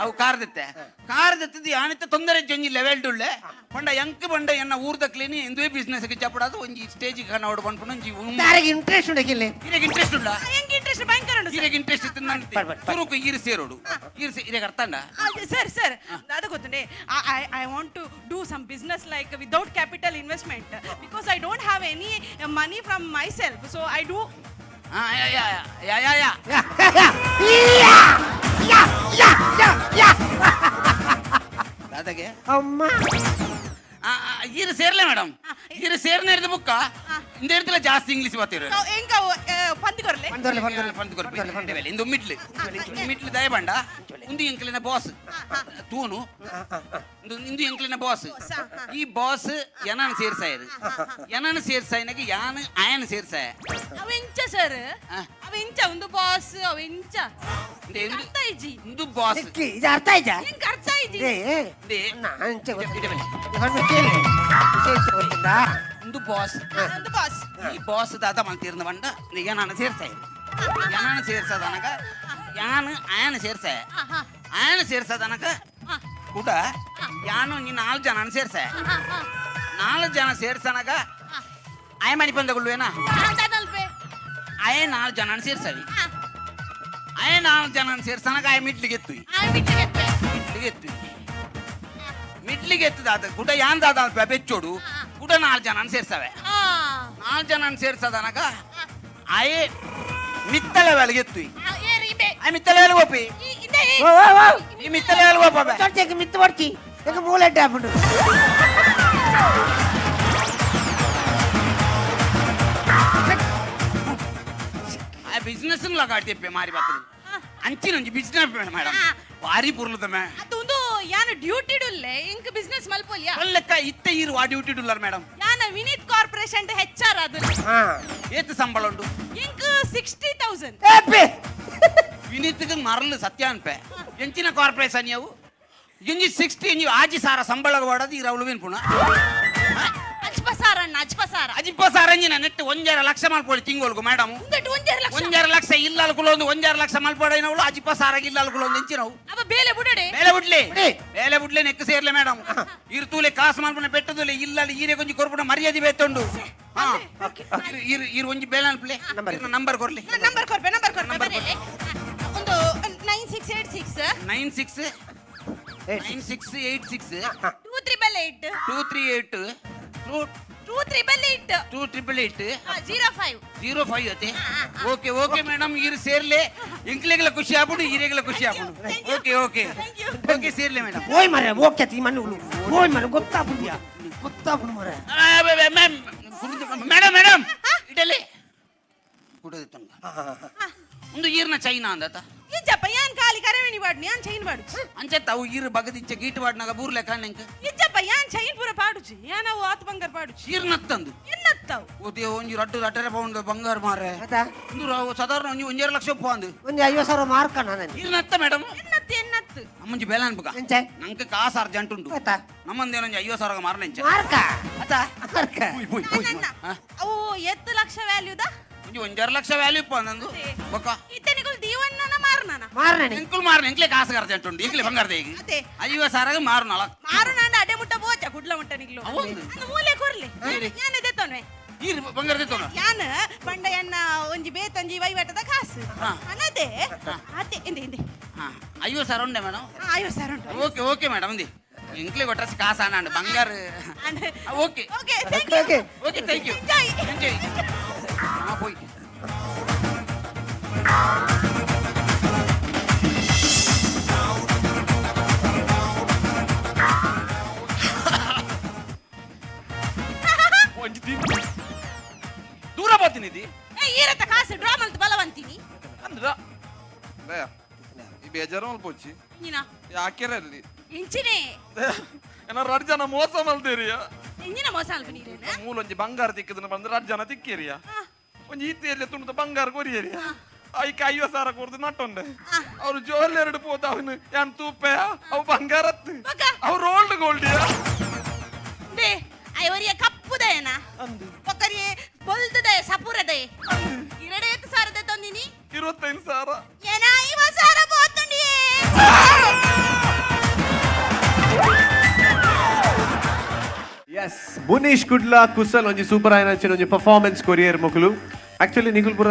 ಅವು ಕಾರ್ ದತ್ತೆ. ಕಾರ್ ದತ್ತದು ಯಾನಿತ್ತ ತೊಂದರೆ ಒಂಜಿ ಲೆವೆಲ್ ಡುಳ್ಳೆ ಪಂಡ ಎಂಕ್ ಬಂಡ ಎನ್ನ ಊರ್ದ ಕ್ಲೀನಿ ಇಂದುವೇ ಬಿಸ್ನೆಸ್ ಚಪ್ಪಡದು ಒಂಜಿ ಸ್ಟೇಜ್ ಕನ್ನಡ ಬಂದ್ಕೊಂಡು ಒಂಜಿ ತಾರೆಗೆ ಇಂಟ್ರೆಸ್ಟ್ ಉಂಡಕಿಲ್ಲ. ಇರೆಗ್ ಇಂಟ್ರೆಸ್ಟ್ ಉಂಡ? ಎಂಕ್ ಇಂಟ್ರೆಸ್ಟ್ ಭಯಂಕರ ಉಂಡು ಸರ್. ಇರೆಗ್ ಇಂಟ್ರೆಸ್ಟ್ ಇತ್ತು. ಬರ್ ಬರ್. ಸುರುಕು ಈರು ಸೇರೋಡು, ಈರು ಇರೆಗ್ ಅರ್ಥಂಡ. ಸರ್ ಸರ್, ಅದು ಗೊತ್ತುಂಡೆ, I I want to do some business like without capital investment because I don't have any money from myself, so I do. ಹಾ, ಯಾ ಯಾ ಯಾ ಯಾ ಯಾ. ಯಾ ಯಾ ಯಾ ಯಾ ಯಾ. ದಾದಾಗೆ. ಅಮ್ಮ. ಆ, ಆ, ಈರು ಸೇರ್ಲೆ ಮೇಡಮ್, ಈರು ಸೇರ್ನ ಹಿಡಿದ ಬುಕ್ಕ ಇಂದ ಹಿಡ್ದಲ್ಲ ಜಾಸ್ತಿ ಇಂಗ್ಲೀಷ್ ಬಾತಿರು. ಎಂಕ ಪಂದ್ ಕೊರ್ಲೆ. ಬಂದೋರ್ಲೆ ಬಂದೋರ್ಲೆ. ಪಂದ್ ಕೊರ್ಪಿ. ಇಂದು ಮಿಡ್ಲ್ ಮಿಡ್ಲ್ ದಯಬಂಡ ಉಂದು ಎಂಕ್ಲಿನ ಬಾಸ್ ತೂನು. ಇಂದು ಎಂಕ್ಲಿನ ಬಾಸ್. ಈ ಬಾಸ್ ಎನಾನ್ ಸೇರ್ಸಾಯರು, ಎನಾನ್ ಸೇರ್ಸಾಯನಾಗ ಯಾನ್ ಆಯನ ಸೇರ್ಸಾಯ. ಅವ ಎಂಚ ಸರ್? ಆ. ಅವ ಎಂಚ ಒಂದು ಬಾಸ್ ಅವ ಎಂಚ? ಇಂದು ಇಂದು ಅರ್ಥ ಇಜ್ಜಿ. ಇಂದು ಬಾಸ್. ಸಿಕ್ಕಿ ಇದು ಅರ್ಥ ಆಯ್ತಾ? ಎಂಕ್ ಅರ್ಥ ಇಜ್ಜಿ. ಏ ಏ. ಇಂದು ಅಣ್ಣ, ಅಂಚೆ ಗೊತ್ತು. ಇಡ ಬಲೆ. ಒಂದು ಕೇಳಿ ವಿಶೇಷ ಗೊತ್ತುಂಟಾ? ಇಂದು ಬಾಸ್. ಒಂದು ಬಾಸ್. ಈ ಬಾಸ್ ದಾದ ಮಲ್ತೀರ್ನ ಬಂಡ ಎನಾನ ಸೇರ್ಸಾಯ, ಎನಾನ ಸೇರ್ಸದನಗ ಯಾನ್ ಆಯನ ಸೇರ್ಸಾಯ. ಆಯನ ಸೇರ್ಸದನಗ ಕೂಡ ಯಾನು ನೀ ನಾಲ್ಕು ಜನ ಸೇರ್ಸಾಯ. ನಾಲ್ಕು ಜನ ಸೇರ್ಸನಗ ಆಯ ಮನಿ ಬಂದಗುಳ್ವೇನಾ? ಆಯ ನಾಲ್ಕು ಜನ ಸೇರ್ಸವಿ. ಆಯ ನಾಲ್ಕು ಜನ ಸೇರ್ಸನಗ ಆಯ ಮಿಡ್ಲಿಗೆ ಎತ್ತು, ಮಿಡ್ಲಿಗೆ ಎತ್ತು, ಮಿಡ್ಲಿಗೆ ಎತ್ತದ ಗುಡ ಯಾನ್ ದಾದ ಅಲ್ಪ ಬೆಚ್ಚೋಡು ಕೂಡ ನಾಲ್ಕು ಜನ ಸೇರ್ಸವೆ. ನಾಲ್ಕು ಜನ ಸೇರ್ಸದನಗ ಆಯೆ ಮಿತ್ತಲ ವೆಲಗೆ ಎತ್ತು. ಆಯ ಮಿತ್ತಲ ವೆಲಗೆ ಒಪ್ಪಿ. ಓ ಓ ಓ. ಈ ಮಿತ್ತಲ ವೆಲಗೆ ಒಪ್ಪಬೆ. ಚೊಚ್ಚೆಗೆ ಮಿತ್ತು ಬರ್ತಿ ಈಗ ಮೂಲೆ ಅಡ್ಡ. ಆ ಬಿಸ್ನೆಸ್ ಲಗಾಡ್ತಿಪ್ಪೆ ಮಾರಿ ಬಾತ್ರಿ ಅಂಚಿನ ಬಿಸ್ನೆಸ್ ಮೇಡಮ್ ಭಾರಿ ಪುರ್ಲದಮೆ. ಅದು ಯಾನ ಡ್ಯೂಟಿ ಡುಲ್ಲೆ, ಇಂಕ್ ಬಿಸ್ನೆಸ್ ಮಲ್ಪೊಲಿಯಾ? ಲೆಕ್ಕ ಇತ್ತೆ ಈರು ಆ ಡ್ಯೂಟಿ ಡುಲ್ಲರ್ ಮೇಡಮ್? ಯಾನ ವಿನೀತ್ ಕಾರ್ಪೊರೇಷನ್ ಹೆಚ್ ಆರ್ ಅದು. ಹಾ. ಏತ್ ಸಂಬಳ ಉಂಡು? ಇಂಕ್ 60,000. ಏಪಿ. ವಿನೀತ್ಗೆ ಮರಲು ಸತ್ಯ ಅನ್ಪೆ. ಎಂಚಿನ ಕಾರ್ಪೊರೇಷನ್ ಅವು ಎಂಜಿ 60 ಎಂಜಿ ಆಜಿ ಸಾರ ಸಂಬಳ ವಾಡೋದು ಈ ರವಳು ಪುಣ. ಅಜ್ಪ ಸಾರ ಅಣ್ಣ, ಅಜ್ಪ ಸಾರ. ಅಜಿಪ್ಪ ಸಾರ ಎಂಜಿನ ನೆಟ್ 1.5 ಲಕ್ಷ ಮಲ್ಪೊಳಿ ತಿಂಗಳಿಗೆ ಮೇಡಮ್. ಉಂದಟ್ 1.5 ಲಕ್ಷ? 1.5 ಲಕ್ಷ ಇಲ್ಲ ಅಲ್ಕುಲೊಂದು 1.5 ಲಕ್ಷ ಮಲ್ಪೊಡೈನವಳು ಅಜಿಪ್ಪ ಸಾರಾಗ ಇಲ್ಲ ಅಲ್ಕುಲೊಂದು ಎಂಚಿನವು? ಅವ ಬೇಲೆ ಬುಡಡೆ. ಬೇಲೆ ಬಿಡ್ಲಿ. ಬಿಡಿ. ಬೇಲೆ ಬಿಡ್ಲೆ, ನೆಕ್ ಸೇರ್ಲೆ ಮೇಡಮ್. ಇರ್ತೂಲೆ ಕಾಸು ಮಲ್ಪುನ ಪೆಟ್ಟದೂಲೆ ಇಲ್ಲ ಈರೆ ಕೊಂಚ ಕೊರ್ಪುನ ಮರ್ಯಾದೆ ಬೇತುಂಡು. ಹಾ. ಓಕೆ. ಇರು ಇರು ಇರು ಒಂಜಿ ಬೇಲೆ ಅನ್ಪ್ಲೆ. ನಂಬರ್. ನಂಬರ್ ಕೊರ್ಲಿ. ನಂಬರ್ ಕೊರ್ಪೆ, ನಂಬರ್ ಕೊರ್ಪೆ. ನಂಬರ್. ಬರೀ. ಒಂದು 9686. 9 6 8. 9 6 8 6. 2888. 2 3 8 2. 2888. 2 888. 05. 05 ಅತೆ. ಓಕೆ ಓಕೆ ಮೇಡಮ್, ಈರು ಸೇರ್ಲೆ. ಇಂಕ್ಲೆಗಳ ಖುಷಿ ಆಪುಂಡು, ಈರೆಗಳ ಖುಷಿ ಆಪುಂಡು. Thank you. Okay okay. Thank you. Okay, ಸೇರ್ಲೆ madam. ಓಯ್ ಮರೆ, ಓಕೆ ಈ ಮಣ್ಣುಗಳು. ಓಯ್ ಮರೆ, ಗೊತ್ತಾಪುಂಡಿಯಾ ಗೊತ್ತಾಪುಂಡು ಮರೆ. ಮೇಡಮ್ ಮೇಡಮ್, ಇಟಲಿ ಕುಡದು ತಂಗ ಒಂದು ಈರ್ನ ಚೈನಾ ಅಂದತ. ಇಜ್ಜಪ್ಪ, ಯಾನ್ ಖಾಲಿ ಕರವೇಣಿ ಬಾಡ್ನಿ, ಯಾನ್ ಚೈನ್ ಬಾಡು. ಅಂಚತ್ತ ಅವು ಈರು ಬಗದಿಚ್ಚ ಗೀಟು ಬಾಡ್ನಾಗ ಬೂರ್ಲೆ ಕಾಣೆಂಕ. ಇಜ್ಜಪ್ಪ. ಅಲ್ಪ ಯಾನ್ ಚೈನ್ ಪೂರ ಪಾಡುಚಿ, ಯಾನ್ ಅವು ಆತ್ ಬಂಗಾರ ಪಾಡುಚಿ. ಈರ್ನತ್ತಂದು. ಎನ್ನತ್ತವು? ಓದೇ ಒಂಜಿ ರಡ್ಡು ರಡ್ಡರೆ ಪೌಂಡ್ ಬಂಗಾರ ಮಾರೆ. ಆತಾ. ಇಂದು ಸಾಧಾರಣ ಒಂಜಿ 1.5 ಲಕ್ಷ ಉಪ್ಪು. ಒಂಜಿ 50,000 ಮಾರ್ಕಣ ನಾನು. ಈರ್ನತ್ತ ಮೇಡಮ್. ಎನ್ನತ್ತು ಎನ್ನತ್ತು? ನಮ್ಮಂಜಿ ಬೇಲೆ ಅನ್ಬುಕ. ಎಂಚ? ನಂಗೆ ಕಾಸು ಅರ್ಜೆಂಟ್ ಉಂಟು. ಆತಾ. ನಮ್ಮಂದೇನೊಂಜಿ 50,000 ಮಾರಣ ಎಂಚ? ಮಾರ್ಕ. ಅತ್ತ. ಮಾರ್ಕ. ಪುಯ್ ಪುಯ್ ಪುಯ್. ನನ್ನ ಹಾ? ಅವು ಎತ್ತು ಲಕ್ಷ ವ್ಯಾಲ್ಯೂದ. ಒಂಜಿ 1.5 ಲಕ್ಷ ವ್ಯಾಲ್ಯೂ ಇಪ್ಪ ನಂದು ಬೊಕ್ಕ. ಇತ್ತನಿಗಳು ದೀವಣ್ಣನ ಮಾರನನ. ಮಾರ್ನಣಿ. ಎಂಕುಲ್ ಮಾರಣ, ಎಂಕ್ಲೆ ಕಾಸು ಅರ್ಜೆಂಟ್ ಉಂಟು, ಎಂಕ್ಲೆ ಬಂಗಾರದ ಈಗ. ಅದೇ. 50,000 ಮಾರು ನಳ. ಮಾರು ನಾಂಡ ಅಡೆ ಮುಟ್ಟ ಬೋಚ ಕುಡ್ಲ ಮುಟ್ಟ ನಿಗ್ಲು. ಹೌದು. ಅಂದ್ ಮೂಲೆ ಕೊರ್ಲಿ. ಸರಿ. ಯಾನ್ ಎದೆ ತೊನ್ವೆ. ಈರ್ ಬಂಗಾರದ ತೊನ. ಯಾನ್ ಪಂಡ ಎನ್ನ ಒಂಜಿ ಬೇತೊಂಜಿ ವೈವಾಟದ ಕಾಸು. ಹಾ. ಅನದೆ ಅತೆ ಇಂದೆ ಇಂದೆ. ಹಾ, 50,000 ಉಂಡೆ ಮೇಡಮ್. ಹಾ, 50,000 ಉಂಟು. ಓಕೆ ಓಕೆ ಮೇಡಮ್, ಅಂದಿ ಎಂಕ್ಲೆ ಕೊಟ್ಟ ಕಾಸು ಆನಾಂಡ್ ಬಂಗಾರ. And okay. Okay, thank okay. You. Okay, thank you. Enjoy. Enjoy. ಹಾ, ಪೋಯ್. ಒಂಜಿ ದಿನ ದೂರ ಬರ್ತೀನಿ ಇದಿ. ಏ, ಈರತ್ತ ಕಾಸು ಡ್ರಾ ಮಲ್ತ್ ಬಲವಂತೀನಿ. ಅಂದ್ರ ದಯ, ಈ ಬೇಜಾರು ಮಲ್ಪೊಚ್ಚಿ. ನೀನಾ? ಯಾಕೆರಲ್ಲಿ? ಎಂಚಿನೇ? ಏನ ರಡ್ ಜನ ಮೋಸ ಮಲ್ದೇರಿಯ. ಎಂಜಿನ ಮೋಸ ಅಲ್ಪ ನೀರೇನ? ಮೂಲೊಂಜಿ ಬಂಗಾರ ತಿಕ್ಕದನ್ನ ಬಂದು ರಡ್ ಜನ ತಿಕ್ಕೇರಿಯ. ಒಂಜಿ ಈತೆಯಲ್ಲಿ ತುಂಡದ ಬಂಗಾರ ಕೊರಿಯೇರಿಯ. ಐಕ್ 50,000 ಕೊರ್ದು ನಟ್ಟೊಂಡೆ. ಅವ್ರು ಜೋಲ್ ಎರಡು ಪೋತ ಅವನು ಯಾನ್ ತೂಪೆಯ ಅವು ಬಂಗಾರತ್ತು. ಬೊಕ? ಅವು ರೋಲ್ಡ್ ಗೋಲ್ಡಿಯ. They ಐವರಿಯ ಕಪ್ಪುದಯನ. ಅಂದು. ಒಕ್ಕರಿಯೇ ಬೊಲ್ದುದಯ ಸಪುರದಯ. ಎರಡೇತು ಸಾರದ ತಂದಿನಿ? 25,000. ಏನ 50,000 ಬೋತುಂಡಿಯೇ. ಎಸ್, ಮುನೀಶ್ ಕುಡ್ಲ ಕುಸಲ್ ಒಂಜಿ ಸೂಪರ್ ಆಯ್ನ ಒಂಜಿ ಪರ್ಫಾರ್ಮೆನ್ಸ್ ಕೊರಿಯರ್ ಮೊಕುಲು. ಆಕ್ಚುಲಿ ನಿಕುಲ್ ಪುರ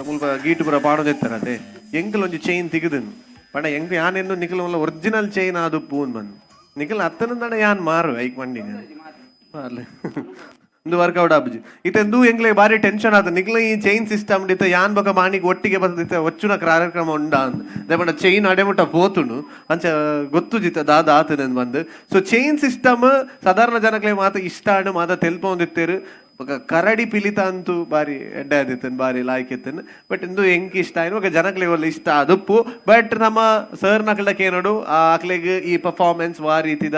ಮುಲ್ಪ ಗೀಟು ಪುರ ಪಾಡೊಂದಿತ್ತಾರತೆ. ಎಂಕಲ್ ಒಂಜಿ ಚೈನ್ ತಿಗುದನ್ ಪಂಡ ಎಂಕ್ ಯಾನ್ ಎನ್ನು ನಿಕಲ್ ಒರಿಜಿನಲ್ ಚೈನ್ ಆದು ಪೂನ್ ಮನ್ ನಿಕಲ್ ಅತ್ತನ ಯಾನ್ ಮಾರು ಐಕ್ ಮಂಡಿ ಮಾರ್ಲೆ. ಒಂದು ವರ್ಕೌಟ್ ಆಪುಜಿ ಇತ್ತೆ. ಎಂಕ್ಲೆ ಬಾರಿ ಟೆನ್ಷನ್ ಆತ ನಿಕ್ಲ ಈ ಚೈನ್ ಸಿಸ್ಟಮ್ ಇತ್ತ. ಯಾನ್ ಬೊಕ ಮಾಣಿಗ್ ಒಟ್ಟಿಗೆ ಬರ್ತದಿತ್ತ ಒಚ್ಚುನ ಕಾರ್ಯಕ್ರಮ ಉಂಡ ಅಂದ್ ಪಂಡ ಚೈನ್ ಅಡೆಮುಟ್ಟ ಪೋತುಂಡು ಅಂಚ ಗೊತ್ತುಜಿತ್ತ ದಾದ ಆತನ ಬಂದು. ಸೊ ಚೈನ್ ಸಿಸ್ಟಮ್ ಸಾಧಾರಣ ಜನಕ್ಲೆ ಮಾತ ಇಷ್ಟ ಆಂಡ್ ಮಾತ ತೆಲ್ಪೊಂದಿತ್ತೇರು. ಬೊಕ ಕರಡಿ ಪಿಲಿತ ಅಂತೂ ಬಾರಿ ಎಡ್ಡೆ ಆದಿತ್ತನ್, ಬಾರಿ ಲಾಯ್ಕ್ ಇತ್ತನ್. ಬಟ್ ಇಂದು ಎಂಕ್ ಇಷ್ಟ ಆಯ್ನು, ಬೊಕ ಜನಕ್ಲೆ ಒಲ್ಲ ಇಷ್ಟ ಆದುಪ್ಪು. ಬಟ್ ನಮ್ಮ ಸರ್ ನಕಲಕ್ಕೆ ಏನೋಡು ಅಕ್ಲೆಗ್ ಈ ಪರ್ಫಾರ್ಮೆನ್ಸ್ ವಾ ರೀತಿದ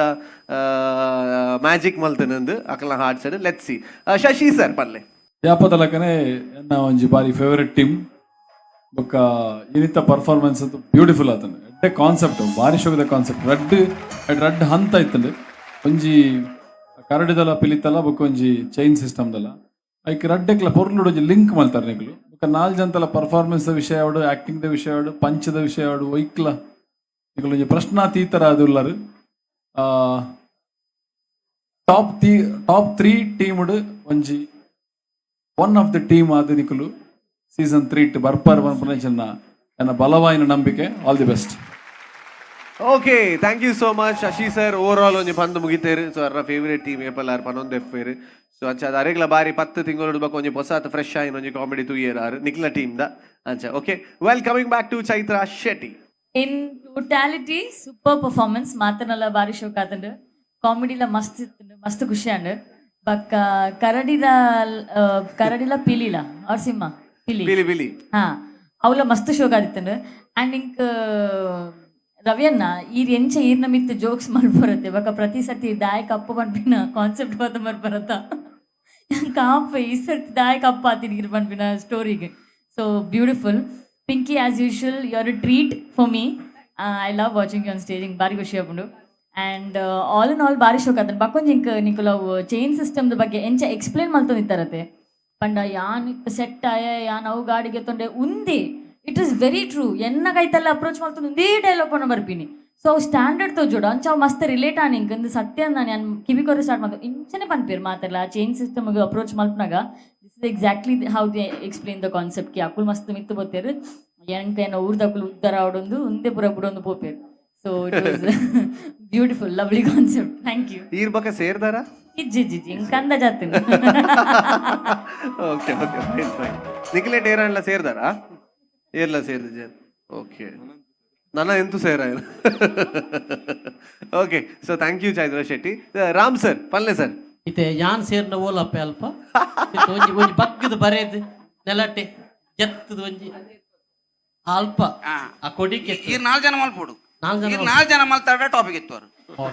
magic ಮಲ್ತನಂದು ಅಕ್ಲ ಹಾಡ್ಸಡ್. Let see. Shashi sir ಪಲ್ಲೆ. ಯಾಪದಲಕನೆ ಎನ್ನ ಒಂಜಿ ಬಾರಿ ಫೇವರೆಟ್ ಟೀಮ್. ಬೊಕ್ಕ ಇನಿತ ಪರ್ಫಾರ್ಮೆನ್ಸ್ ಅಂತೂ ಬ್ಯೂಟಿಫುಲ್ ಆತಂಡ್. ಎಡ್ಡೆ ಕಾನ್ಸೆಪ್ಟ್, ಬಾರಿ ಶೋಕದ ಕಾನ್ಸೆಪ್ಟ್. ರಡ್ಡ್ ರಡ್ಡ್ ಹಂತ ಇತ್ತಂಡ್. ಒಂಜಿ ಕರಡಿದಲ ಪಿಲಿತಲ, ಬೊಕ್ಕ ಒಂಜಿ ಚೈನ್ ಸಿಸ್ಟಮ್ದಲ. ಐಕ್ ರಡ್ಡೆಕ್ಲ ಪೊರ್ಲುಡು ಒಂಜಿ ಲಿಂಕ್ ಮಲ್ತಾರೆ ನಿಕುಲು. ಬೊಕ್ಕ ನಾಲ್ ಜನತಲ ಪರ್ಫಾರ್ಮೆನ್ಸ್ ದ ವಿಷಯ ಆವಡು, ಆಕ್ಟಿಂಗ್ ದ ವಿಷಯ ಆವಡು, ಪಂಚದ ವಿಷಯ ಆವಡು, ಒಯ್ಕ್ಲ ನಿಕುಲು ಒಂಜಿ ಪ್ರಶ್ನಾತೀತರ ಅದು. ಟಾಪ್ ತ್ರೀ ಟೀಮ್ಡ್ ಒಂಜಿ ಒನ್ ಆಫ್ the team ಆದ ನಿಕುಲು ಸೀಸನ್ 3 it ಬರ್ಪಾರ್ ಪನ್ಪುನ ಚೆನ್ನ ಎನ್ನ ಬಲವಾಯಿನ ನಂಬಿಕೆ. All the best. Okay, thank you so much Shashi sir. Over all ಒಂಜಿ ಪಂದ್ ಮುಗಿತೇರು. ಸೊ ಅರ್ನ ಫೇವರೇಟ್ ಟೀಮ್ ಏಪಲ್ ಆರ್ ಪನೊಂದು ಎಫ್ವೇರು. ಸೊ ಅಂಚ ಅದು ಅರೆಗ್ಲ ಬಾರಿ 10 ತಿಂಗಳು ಬೊಕ ಒಂಜಿ ಪೊಸಾತ್ ಫ್ರೆಶ್ ಆಯಿನ ಒಂಜಿ ಕಾಮಿಡಿ ತೂಯೆರ್ ಆರ್ ನಿಕ್ಲ ಟೀಮ್ ದ ಅಂಚ. Okay, well, coming back to Chaitra Shetty. In totality super performance. ಮಾತನಲ್ಲ ಬಾರಿ ಶೋಕ್ ಆತಂಡ್. ಕಾಮಿಡಿಲ ಮಸ್ತ್ ಇತ್ತಂಡ್, ಮಸ್ತ್ ಖುಷಿ ಆಂಡ್. ಬಕ್ಕ ಕರಡಿದ ಕರಡಿಲ ಪಿಲಿಲ ಅವ್ರ ಸಿಂಹ ಪಿಲಿ. ಬಿಲಿ ಬಿಲಿ. ಹಾ, ಅವಲ ಮಸ್ತ್ ಶೋಕ್ ಆದಿತ್ತಂಡ್. ಅಂಡ್ ಇಂಕ್ ರವಿಯನ್ನ ಈರ್ ಎಂಚ ಈರ್ನ ಮಿತ್ತು ಜೋಕ್ಸ್ ಮಲ್ಪರತ್ತೆ. ಬೊಕ ಪ್ರತಿ ಸರ್ತಿ ದಾಯಕ ಅಪ್ಪ ಪನ್ಪಿನ ಕಾನ್ಸೆಪ್ಟ್ ಬತ್ತ ಮಲ್ಪರತ್ತ. ಕಾಪ ಈ ಸರ್ತಿ ದಾಯಕ ಅಪ್ಪ ಆತಿನ ಇರ್ ಪನ್ಪಿನ ಸ್ಟೋರಿಗೆ. So beautiful. Pinky, as usual you are a treat for me. I love watching on staging. ಬಾರಿ ಖುಷಿ ಆಪುಂಡು. ಆ್ಯಂಡ್ ಆಲ್ ಇನ್ ಆಲ್ ಬಾರಿ ಶೋಕ್ ಆತಂಡ್. ಬಕ್ಕೊಂಜಿ ಇಂಕ್ ನಿಕುಲು ಅವು ಚೈನ್ ಸಿಸ್ಟಮ್ದ ಬಗ್ಗೆ ಎಂಚ ಎಕ್ಸ್ಪ್ಲೇನ್ ಮಲ್ತೊಂದಿತ್ತಾರತೆ. ಪಂಡ ಯಾನ್ ಸೆಟ್ ಆಯ, ಯಾನ್ ಅವು ಗಾಡಿಗೆ ತೊಂಡೆ ಉಂದಿ. It is very true. ಎನ್ನ ಕೈತಲ್ಲ ಅಪ್ರೋಚ್ ಮಲ್ತೊಂದು ಉಂದೇ ಡೈಲಾಗ್ ಪಂಡ ಬರ್ಪಿನಿ. ಸೊ ಅವು ಸ್ಟ್ಯಾಂಡರ್ಡ್ ತೋಜೋಡು. ಅಂಚ ಅವು ಮಸ್ತ್ ರಿಲೇಟ್ ಆನ್ ಇಂಕ್. ಇಂದು ಸತ್ಯ ನಾನು ಯಾನ್ ಕಿವಿ ಕೊರೆ ಸ್ಟಾರ್ಟ್ ಮಾಡ್ತು ಇಂಚನೆ ಪನ್ಪೇರು ಮಾತೆಲ್ಲ. ಚೈನ್ ಸಿಸ್ಟಮ್ ಅಪ್ರೋಚ್ ಮಲ್ಪನಾಗ this is exactly how they explain the concept ಕಿ ಅಕುಲು ಮಸ್ತ್ ಮಿತ್ತು ಬತ್ತೇರು. ಎಂಕ ಏನ ಊರ್ದಕುಲು ಉದ್ದಾರ ಆವಡೊಂದು ಉಂದೆ ಪೂರ ಬುಡೊಂದು ಪೋಪೇರು. So it was beautiful, lovely concept. Thank you. ಈರ್ ಬಕ ಸೇರ್ದಾರ? ಇಜ್ಜಿ ಇಜ್ಜಿ, ಇಂಕ್ ಅಂದಾಜ್ ಆತಿನ. Okay okay, fine fine. ನಿಖಿಲೇಟ್ ಏರನ್ಲ ಸೇರ್ದಾರಾ? ಏರ್ಲ ಸೇರ್ದ? ಓಕೆ, ನನ್ನ ಎಂತೂ ಸೇರ. Okay, so thank you Chaitra Shetty. Ram sir ಪಲ್ಲೆ ಸರ್. ಇತ್ತೆ ಯಾನ್ ಸೇರ್ನ ಓಲಪ್ಪೆ ಅಲ್ಪ ಇತ್ತೆ ಒಂಜಿ ಒಂಜಿ ಬಗ್ಗದ ಬರೇದ್ ನೆಲಟೆ ಜತ್ತದ ಒಂಜಿ ಅಲ್ಪ. ಹಾ. ಆ ಕೊಡಿಕೆ. ಈ ನಾಲ್ಕು ಜನ ಮಲ್ಪೋಡು. ನಾಲ್ಕು ಜನ. ಈ ನಾಲ್ಕು ಜನ ಮಲ್ತಾಡ ಟಾಪಿಕ್ ಇತ್ತು.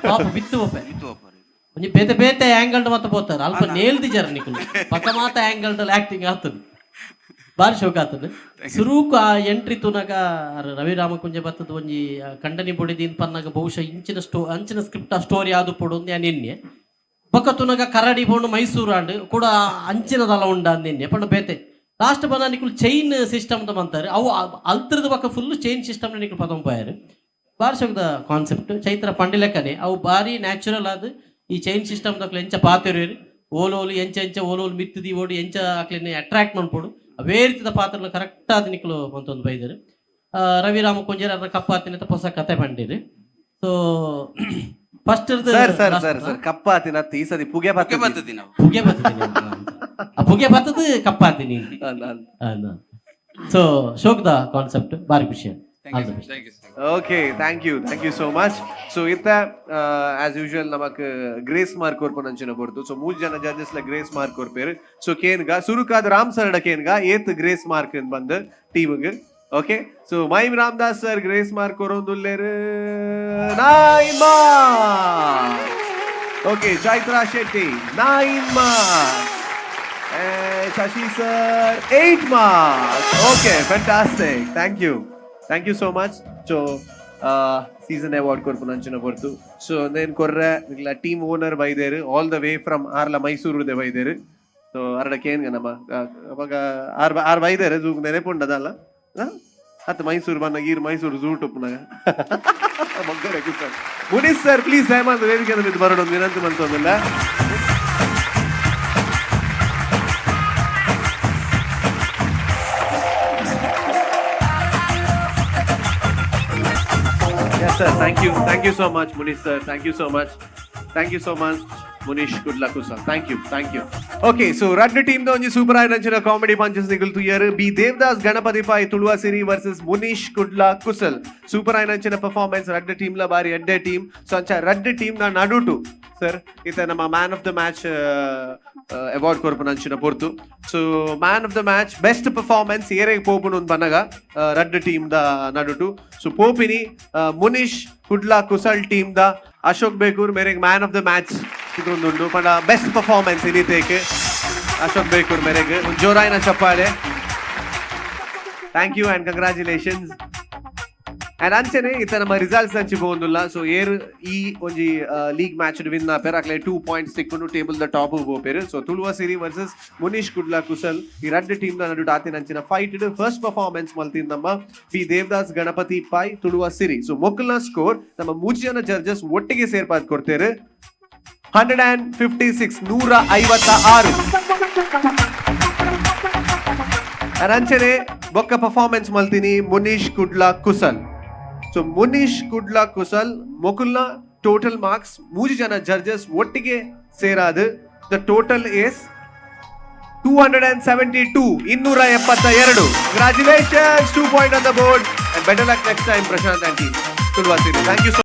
ಟಾಪ್ ಬಿತ್ತು ಒಪ್ಪೆ. ಮಿತ್ತು ಒಪ್ಪರು. ಒಂಜಿ ಬೇತೆ ಬೇತೆ ಆಂಗಲ್ ಮಾತ ಪೋತಾರೆ, ಅಲ್ಪ ನೇಲ್ದಿಜಾರ ನಿಕುಲು. ಪಕ್ಕ ಮಾತ ಆಂಗಲ್ ಆಕ್ಟಿಂಗ್ ಆತದೆ, ಬಾರಿ ಶೋಕ ಆತದೆ. ಸುರೂಕು ಆ ಎಂಟ್ರಿ ತೂನಗ ಆರ್ ರವಿ ರಾಮಕುಂಜ ಬತ್ತದ ಒಂಜಿ ಆ ಕಂಡನಿ ಬೊಡಿದೀನ್ ಪನ್ನಾಗ ಬಹುಶಃ ಇಂಚಿನ ಅಂಚಿನ ಸ್ಕ್ರಿಪ್ಟ್ ಆ ಸ್ಟೋರಿ ಆದು ಪೋಡು ಯಾನ್ ಎನ್ನೆ. ಬೊಕ್ಕ ತೂನಗ ಕರಡಿ ಪೋಂಡು ಮೈಸೂರು ಆಂಡ್ ಕೂಡ ಅಂಚಿನದಲ ಉಂಡ ಅಂದ್ ಎನ್ನೆ. ಪಂಡ ಬೇತೆ ಲಾಸ್ಟ್ ಬನ್ನ ನಿಕುಲು ಚೈನ್ ಸಿಸ್ಟಮ್ ಮಂತಾರೆ, ಅವು ಅಲ್ತ್ರದ ಬೊಕ್ಕ ಫುಲ್ ಚೈನ್ ಸಿಸ್ಟಮ್ ನಿಕುಲು ಪದೊಂಪಾಯರು. ಬಾರಿ ಶೋಕದ ಕಾನ್ಸೆಪ್ಟ್. ಚೈತ್ರ ಪಂಡಿಲೆಕ್ಕನೆ ಅವು ಬಾರಿ ನ್ಯಾಚುರಲ್ ಆದ್ ಈ ಚೈನ್ ಸಿಸ್ಟಮ್ ದಕ್ಲು ಎಂಚ ಪಾತೆರುವೆರ್, ಓಲೋಲು ಎಂಚ ಎಂಚ ಓಲೋಲು ಮಿತ್ತದಿ ಓಡು ಎಂಚ ಅಕ್ಲೆನ್ ಅಟ್ರಾಕ್ಟ್ ಮನ್ಪೊಡು, ಅವೇ ರೀತಿದ ಪಾತ್ರನ ಕರೆಕ್ಟ್ ಆದ್ ನಿಕುಲು ಮಂತೊಂದು ಬೈದೆರ್. ರವಿ ರಾಮ ಕುಂಜರ್ ಅರ್ನ ಕಪ್ಪಾತಿನ ಹೊಸ ಕತೆ ಪಂಡಿರು. So first Sir, sir, sir, sir, ಕಪ್ಪಾತಿನ ಈ ಸತಿ ಪುಗೆ ಪುಗೆ ಬರ್ತದೆ. ಬರ್ತದೆ ನಾವು. ಪುಗೆ ಬರ್ತದೆ, ಆ ಪುಗೆ ಬರ್ತದ ಕಪ್ಪಾತಿನಿ. ಸೊ ಶೋಕ್ದ ಕಾನ್ಸೆಪ್ಟ್ ಬಾರಿ ಖುಷಿ. All the best. Thank you. Okay, thank you, thank you so much. So ಇತ್ತ ಆಸ್ ಯೂಶುವಲ್ ನಮಕ್ ಗ್ರೇಸ್ ಮಾರ್ಕ್ ಕೊರ್ಪುನಂಚಿನ ಬೊರ್ದು. ಸೊ ಮೂಜಿ ಜನ ಜಡ್ಜಸ್ ಲ ಗ್ರೇಸ್ ಮಾರ್ಕ್ ಕೊರ್ಪೇರು. ಸೊ ಕೇನ್ಗ ಸುರುಕಾದ ರಾಮ್ ಸರ್ಡ ಕೇನ್ಗ ಏತ್ ಗ್ರೇಸ್ ಮಾರ್ಕ್ ಬಂದು ಟೀಮ್ಗೆ. Okay, so mime Ramdas sir grace mark ಕೊರೊಂದುಲ್ಲೇರು 9 mark. Okay, Chaitra Shetty 9 mark. Shashi sir 8 marks. Okay, fantastic. Thank you. Thank you so much. So, season award ಕೊರ್ಪುನಂಚಿನ ಬೊರ್ತು. So ನೇನ್ ಕೊರ್ರೆ ನಿಕ್ಲ team owner ಬೈದೇರು, all the way from ಆರ್ಲ ಮೈಸೂರು ಬೈದೇರು. So ಅರಡ ಕೇನ್ಗ ನಮ್ಮ ಅವಾಗ ಆರ್ ಆರ್ ಬೈದೇರು ಝೂಗ್ ನೆನೆಪುಂಡದಲ್ಲ ಅತ್ತ ಮೈಸೂರು ಬನ್ನ ಗೀರ್ ಮೈಸೂರು ಝೂ ಟುಪ್ಪುನಾಗ ಮಗ್ಗರೆ ಕುಸಲ್. ಮುನೀಶ್ ಸರ್, ಪ್ಲೀಸ್ ದಯಮಾಡಿ ವೇದಿಕೆ ಮೇಲೆ ಬರೋಣ ಒಂದು ವಿನಂತಿ ಮಂತೊಂದಿಲ್ಲ. Yes, sir. Thank you. Thank you so much, Munish sir. Thank you so much. Thank you so much, Munish Kudla Kusal. Thank you. Thank you. Okay, so ರಡ್ಡು ಟೀಮ್ the ಒಂಜಿ super ಆಯಿನಂಚಿನ comedy punches ನಿಗುಲ್ ತುಯರ್. B Devadas Ganapati Pai Tuluva Siri versus Munish Kudla Kusal. Super ಆಯಿನಂಚಿನ performance. ರಡ್ಡು team ಲ ಬಾರಿ ಎಡ್ಡೆ ಟೀಮ್. ಸೊ ಅಂಚ ರಡ್ಡು ಟೀಮ್ ನ ನಡುಟು ಸರ್ ಇತ ನಮ್ಮ man of the match award ಕೊರ್ಪುನಂಚಿನ ಪೊರ್ತು. So man of the match, best performance ಏರೆಗ್ ಪೋಪುನು ಬನ್ನಗ ರಡ್ಡು ಟೀಮ್ the ನಡುಟು ಸೊ ಪೋಪಿನಿ ಮುನೀಶ್ ಕುಡ್ಲಾ ಕುಸಲ್ team the Ashok Bekur ಮೇರೆಗ್ man of the match ಇದೊಂದುಂಡು. ಪಂಡ ಬೆಸ್ಟ್ ಪರ್ಫಾರ್ಮೆನ್ಸ್ ಇನಿತೇಕ್ ಅಶೋಕ್ ಬೇಕೂರ್ ಮೇರೆಗ್ ಒಂದ್ ಜೋರಾಯಿನ ಚಪ್ಪಾಳೆ. Thank you and congratulations. And ಅಂಚನೆ ಇತ್ತ ನಮ್ಮ ರಿಸಲ್ಟ್ಸ್ ಅಂಚಿ ಪೋವೊಂದುಲ್ಲ. ಸೊ ಏರ್ ಈ ಒಂಜಿ ಲೀಗ್ ಮ್ಯಾಚ್ ವಿನ್ ಆಪೇರ್ ಅಕ್ಲೆ 2 ಪಾಯಿಂಟ್ಸ್ ತಿಕ್ಕೊಂಡು ಟೇಬಲ್ the top ಪೋಪೇರು. ಸೊ ತುಳುವ ಸಿರಿ ವರ್ಸಸ್ ಮುನೀಶ್ ಕುಡ್ಲಾ ಕುಸಲ್, ಈ ರಡ್ಡು ಟೀಮ್ ದ ನಡುಟು ಆತಿನ ಅಂಚಿನ ಫೈಟ್ ಫಸ್ಟ್ ಪರ್ಫಾರ್ಮೆನ್ಸ್ ಮಲ್ತಿನ ನಮ್ಮ ಪಿ ದೇವದಾಸ್ ಗಣಪತಿ ಪಾಯ್ ತುಳುವ ಸಿರಿ. ಸೊ ಮೊಕ್ಕಲ್ನ ಸ್ಕೋರ್ ನಮ್ಮ ಮೂಜಿ ಜನ ಜಡ್ಜಸ್ ಒಟ್ಟಿಗೆ ಸೇರ್ಪಾದ್ ಕೊಡ್ತೇವೆ 156, 156. ಅಂಚನೆ ಬೊಕ್ಕ ಪರ್ಫಾರ್ಮೆನ್ಸ್ ಮಲ್ತೀನಿ ಮುನೀಶ್ ಕುಡ್ಲಾ ಕುಸಲ್. ಸೊ ಮುನೀಶ್ ಕುಡ್ಲಾ ಕುಸಲ್ ಮೊಕುಲ್ನ ಟೋಟಲ್ ಮಾರ್ಕ್ಸ್ ಮೂಜಿ ಜನ ಜಡ್ಜಸ್ ಒಟ್ಟಿಗೆ ಸೇರಾದು the total is 272, 272. Congratulations, 2 point on the board and better luck next time, Prashant and team Tuluvasiri. Thank you.